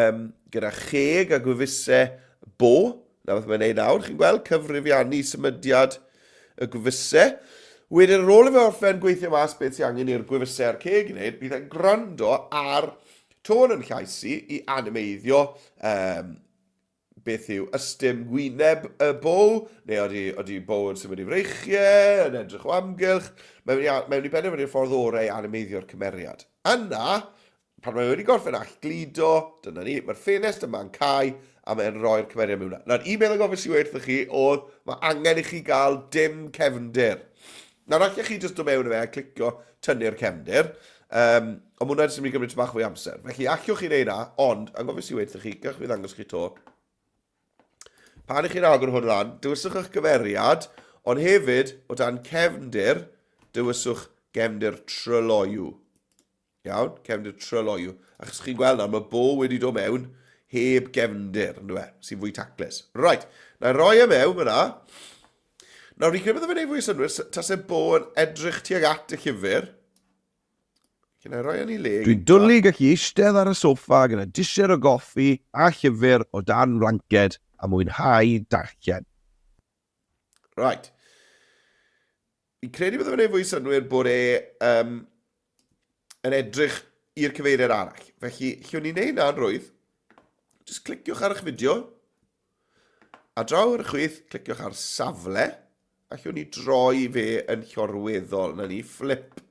um, gyda cheg a gwefusau bo. Na beth mae'n neud nawr, chi'n gweld, cyfrifiannu symudiad y gwefusau. Wedyn, ar ôl i fe orffen gweithio mas beth sy'n angen i'r gwefusau a'r ceg i wneud, bydd e'n gwrando ar Tôn yn llais i i animeiddio um, beth yw ystum gwyneb y bow, neu oeddi, oeddi bow yn symud i freichiau, yn edrych o amgylch. Mae'n mynd i, mae mynd i benderfynu'r ffordd orau i animeiddio'r cymeriad. Yna, pan mae wedi gorffen allgludo, dyna ni, mae'r ffenest yma'n cau a mae'n rhoi'r cymeriad mewn. Nawr, un peth o gofio sy'n wrthych chi oedd mae angen i chi gael dim cefndir. Nawr, allech chi jyst dod mewn i fe a clicio tynnu'r cefndir, um, ond mae hwnna jyst yn mynd i gymryd bach fwy amser. Felly, allwch chi wneud na, ond, anghofio i weud chi, gallwch fi ddangos chi to. Pan ych chi'n agor hwn lan, dewiswch eich gymeriad, ond hefyd, o dan cefndir, dewiswch gefndir tryloyw. Iawn, cefndir tryloyw. Achos chi'n gweld nawr, mae Bo wedi dod mewn heb gefndir, ynddo fe, sy'n fwy taclus. Right, na i roi e mewn fyna. Nawr, fi'n credu bydde fe'n ei fwy o synnwyr tase Bo yn edrych tuag at y llyfr. Felly, na i roi yn ei le. Dwi'n dwlu gallu eistedd ar y soffa gyda disied o goffi a llyfr o dan flanced a mwynhau darllen. Right. Fi'n credu bydde fe'n gwneud fwy synnwyr bod e um, yn edrych i'r cyfeiriad arall. Felly, llwn ni'n neud na'n rwydd, just cliciwch ar eich fideo, a draw ar y chwith, cliciwch ar safle, a llwn ni droi fe yn llorweddol. Na ni, flip.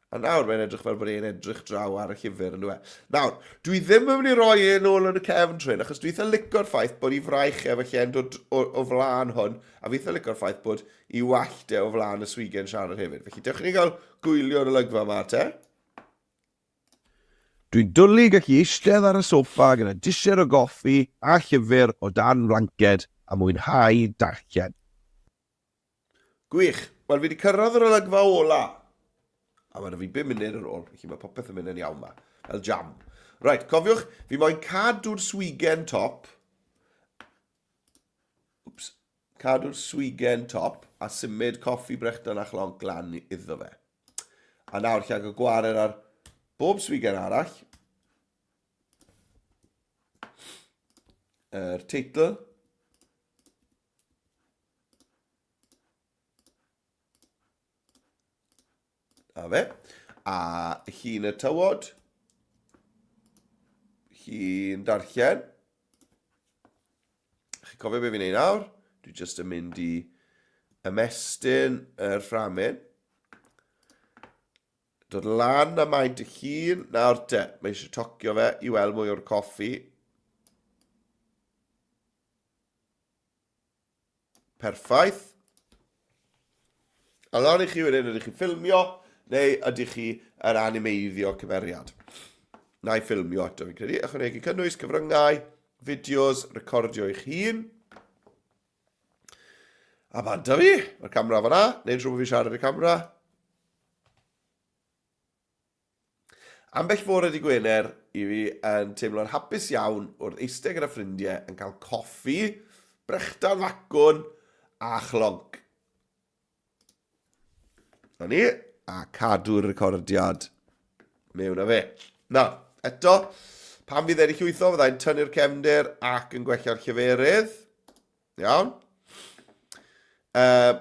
A nawr mae'n edrych fel bod e'n edrych draw ar y llyfr, yn dweud. Nawr, dwi ddim yn mynd i roi e'n ôl yn y cefn trin, achos dwi eitha licio'r ffaith bod i fraich e felly dod o, o flaen hwn, a fi eitha licio'r ffaith bod i wallt e o flaen y swigen siarad hefyd. Felly, dewch i ni gael gwylio'r olygfa yma te. Dwi'n dwlu gallu eistedd ar y soffa gyda dished o goffi a llyfr o dan flanced a mwynhau darllen. Gwych! Wel, fi wedi cyrraedd yr olygfa ola. A mae 'da fi 5 munud ar ôl, felly mae popeth yn mynd yn iawn ma. Fel jam. Right, cofiwch, fi moyn cadw'r swigen top. Wps. Cadw'r swigen top a symud coffi brechdan a chlonc lan iddo fe. A nawr lle gael gwared ar bob swigen arall. Yr teitl. A fe. A llun y tywod. Llun darllen. Chi'n cofio beth fi'n neud nawr? Dwi jyst yn mynd i ymestyn yr fframyn. Dod lan a maint y llun. Nawr te, mae eisiau tocio fe i weld mwy o'r coffi. Perffaith. A lan i chi wedyn, ydych chi'n ffilmio neu ydych chi yn animeiddio cymeriad? Na i ffilmio eto, fi'n credu. Ychwanegu cynnwys, cyfryngau, fideos, recordio eich hun. A bant â fi. Mae'r camera fan'na. Neu'n siŵr bod fi'n siarad i'r camera. Ambell fore dy Gwener i fi yn teimlo'n hapus iawn wrth eistedd gyda ffrindiau yn cael coffi, brechdan facwn a chlonc. Na ni, a cadw'r recordiad mewn â fe. Na, eto, pan fydd wedi llwytho, fyddai'n tynnu'r cefndir ac yn gwella'r lleferydd. Iawn. Uh,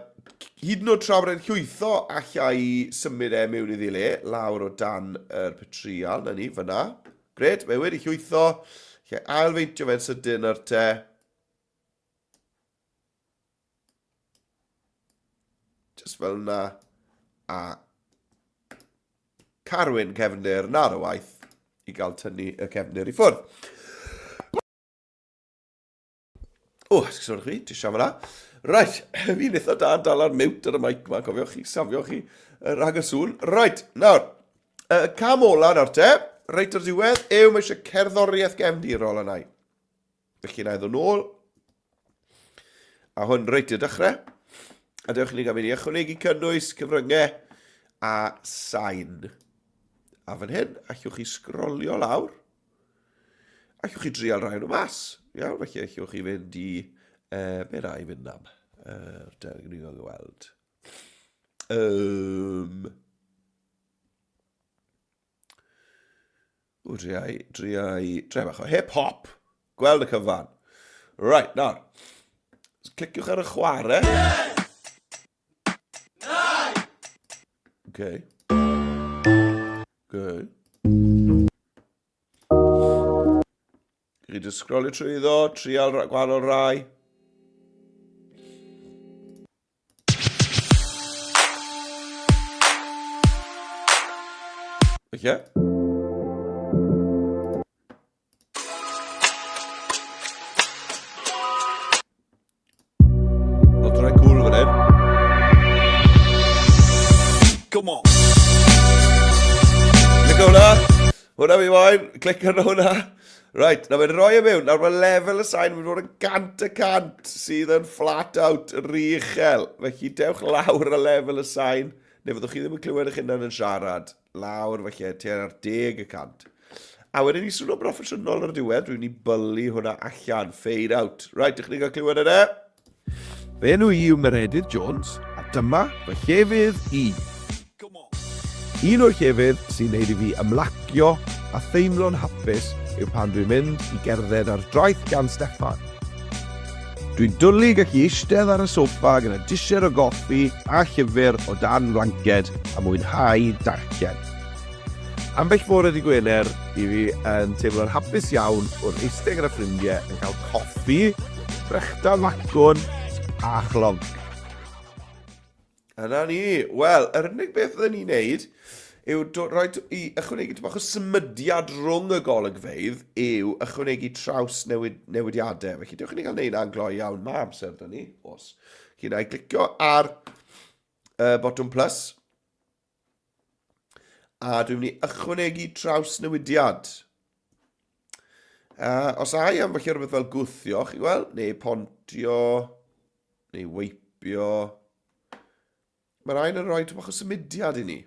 hyd yn oed tra bod e'n llwytho, alla i symud e mewn iddi le, lawr o dan yr petrial, na ni, fyna. Gret, mae wedi llwytho. Lle ailfeintio fe'n sydyn ar te. Just fel yna. A carwyn cefndir na ar y waith i gael tynnu y cefndir i ffwrdd. O, sgwrs chi, ti siarad fyna. Right, fi'n eitha da yn dal ar mute ar y mic ma, cofiwch chi, safio chi rhag y sŵn. Right, nawr, y cam ola nawr te, reit o'r diwedd, yw mae eisiau cerddoriaeth gefndirol yna i. Felly na i ddod nôl, a hwn reit i'r dechrau. A dewch i ni gael mynd i ychwanegu cynnwys, cyfryngau a sain. A fan hyn, allwch chi sgrolio lawr. Allwch chi drial rhai nhw mas. Iawn, felly allwch chi fynd i... Uh, be na i fynd am? Uh, Dewch ni gael gweld. Um, o, driai, driai, driai bach o hip-hop. Gweld y cyfan. Right, nawr. Cliciwch ar y chwarae. Okay. Okay. Chi jyst sgrolio trwy iddo, trial gwahanol rai. Felly. Lot o rai cool fan hyn. Come on. Licio hwnna? Hwnna fi moyn. Clic arno hwnna. Right, na mae'n rhoi e mewn. Nawr mae lefel y sain yn mynd fod yn 100% sydd yn flat out rhy uchel. Felly dewch lawr y lefel y sain, neu fyddwch chi ddim yn clywed eich hunan yn siarad. Lawr falle tua'r 10%. A wedyn i swnio'n broffesiynol ar y diwedd, dwi'n mynd i bylu hwnna allan, fade out. Right, dych chi'n cael clywed yna? Fy enw i yw Meredydd Jones, a dyma fy llefydd i. Un o'r llefydd sy'n neud i fi ymlacio a theimlo'n hapus yw pan dwi'n mynd i gerdded ar draeth Llansteffan. Dwi'n dwlu gallu eistedd ar y soffa gyda dished o goffi a llyfr o dan flanced a mwynhau darllen. Ambell fore dy Gwener i fi yn teimlo'n hapus iawn wrth eistedd gyda ffrindiau yn cael coffi, brechdan facwn a chlonc. Yna ni. Wel, yr unig beth fydden ni'n neud yw rhoi i ychwanegu tipyn bach o symudiad rhwng y golygfeydd yw ychwanegu traws newid, newidiadau. Felly dewch i ni gael neud na'n gloi iawn. Mae amser da ni, os. Felly na i glicio ar botwm plus. A dwi'n mynd i ychwanegu traws newidiad. Os ai am falle rhywbeth fel gwthio, chi'n gweld, neu pontio, neu weipio. Mae rhain yn rhoi bach o symudiad i ni.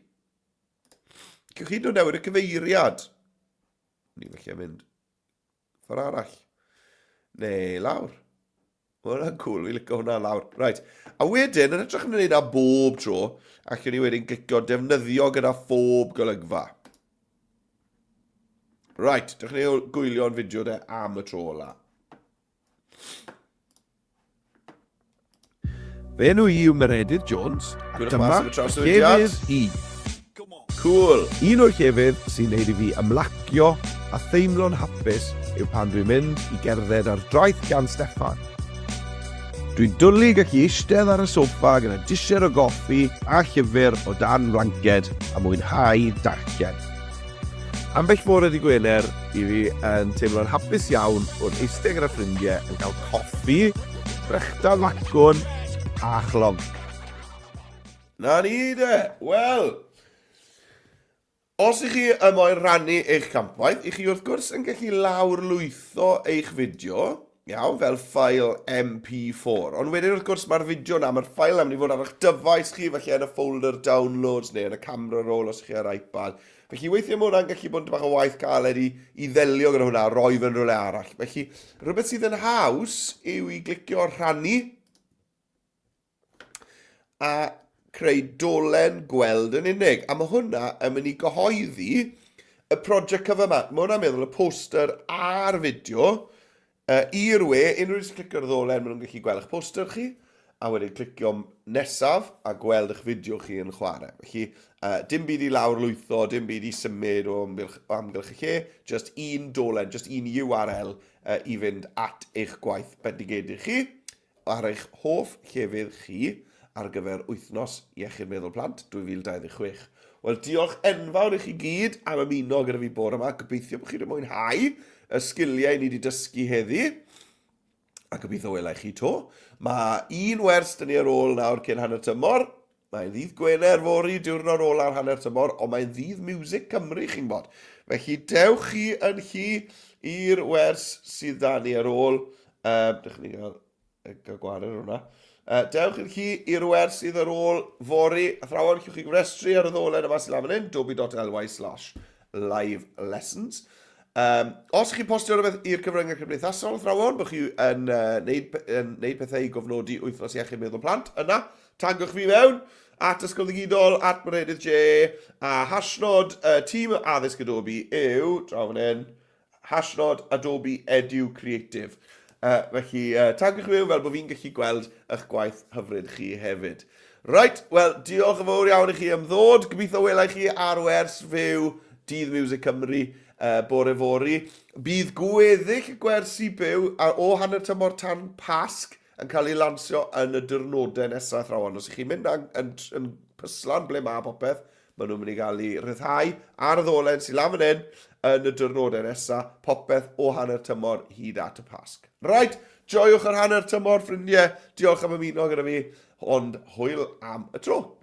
Cewch chi nhw newid y cyfeiriad. Ni felly mynd ffordd arall. Neu lawr. Mae hwnna'n cool, fi'n licio hwnna lawr. Right. A wedyn, yn hytrach na wneud na bob tro, allwn ni wedyn glicio defnyddio gyda phob golygfa. Right, dewch ni gwylio'n fideo de am y tro ola. Fy enw i yw Meredydd Jones, a dyma llefydd i. Cool. Un o'r llefydd sy'n neud i fi ymlacio a theimlo'n hapus yw pan dwi'n mynd i gerdded ar draeth Llansteffan. Dwi'n dwlu gallu eistedd ar y soffa gyda dished o goffi a llyfr o dan flanced a mwynhau darllen. Ambell fore dy Gwener i fi yn teimlo'n hapus iawn wrth eistedd gyda ffrindiau yn cael coffi, brechdan facwn a chlonc. Na ni de! Wel, os ych chi yn moyn rhannu eich campwaith, i chi wrth gwrs yn gallu lawrlwytho eich fideo, Iawn, fel ffael MP4. Ond wedyn wrth gwrs mae'r fideo na, mae'r ffael na mynd i fod ar eich dyfais chi, felly yn y folder downloads neu yn y camera roll os ych chi ar iPad. Felly weithiau mae hwnna'n gallu bod yn bach o waith caled i, i ddelio gyda hwnna a roi fe'n rhywle arall. Felly rhywbeth sydd yn haws yw i glicio rhannu a creu dolen gweld yn unig. A mae hwnna yn mynd i gyhoeddi y prosiect cyfan yma. Mae hwnna'n meddwl y poster a'r fideo i'r we. Unrhyw un sy'n clicio ar y ddolen, maen nhw'n gallu gweld eich poster chi, a wedyn clicio nesaf a gweld eich fideo chi yn chwarae. Felly, dim byd i lawr lwytho, dim byd i symud o amgylch, o amgylch y lle, just un dolen, just un URL i fynd at eich gwaith bendigedig chi. ar eich hoff llefydd chi ar gyfer Wythnos Iechyd Meddwl Plant 2026. Wel, diolch enfawr i chi gyd am ymuno gyda fi bore yma. Gobeithio bod chi wedi mwynhau y sgiliau ni wedi dysgu heddi. A gobeithio welai chi to. Mae un wers dyn ni ar ôl nawr cyn hanner tymor. Mae'n ddydd Gwener fory, diwrnod ola'r hanner tymor, ond mae'n ddydd Music Cymru, chi'n gwybod. Felly dewch chi yn llu i'r wers sydd da ni ar ôl. Dych ni gael, gael gwared ar hwnna. Dewch yn llu i'r wers sydd ar ôl fory. Athrawon, llwch chi gofrestru ar y ddolen yma sydd lan fan hyn, adobe.ly slash live lessons. Um, os chi'n postio rhywbeth i'r cyfryngau cymdeithasol, athrawon, bod chi yn, neud, yn neud pethau i gofnodi wythnos iechyd meddwl plant, yna, Tagwch fi mewn, at Ysgol Ddigidol, at Meredydd J, a hashnod tîm addysg Adobe yw, draw fan hyn, hashnod Adobe Edu Creative. Felly, tagwch fi mewn fel bod fi'n gallu gweld eich gwaith hyfryd chi hefyd. Right, wel, diolch yn fawr iawn i chi am ddod. Gobeithio welai chi ar wers fyw Dydd Music Cymru bore fory. Bydd gweddill y gwersi byw o hanner tymor tan Pasg yn cael ei lansio yn y diwrnodau nesaf, athrawon. Os ych chi'n mynd yn, yn, yn pyslan ble mae popeth, maen nhw'n mynd i gael ei rhyddhau ar y ddolen sy'n lan fan hyn yn y diwrnodau nesaf, popeth o hanner tymor hyd at y Pasg. Right, joiwch yr hanner tymor, ffrindiau. Diolch am ymuno gyda fi, ond hwyl am y tro.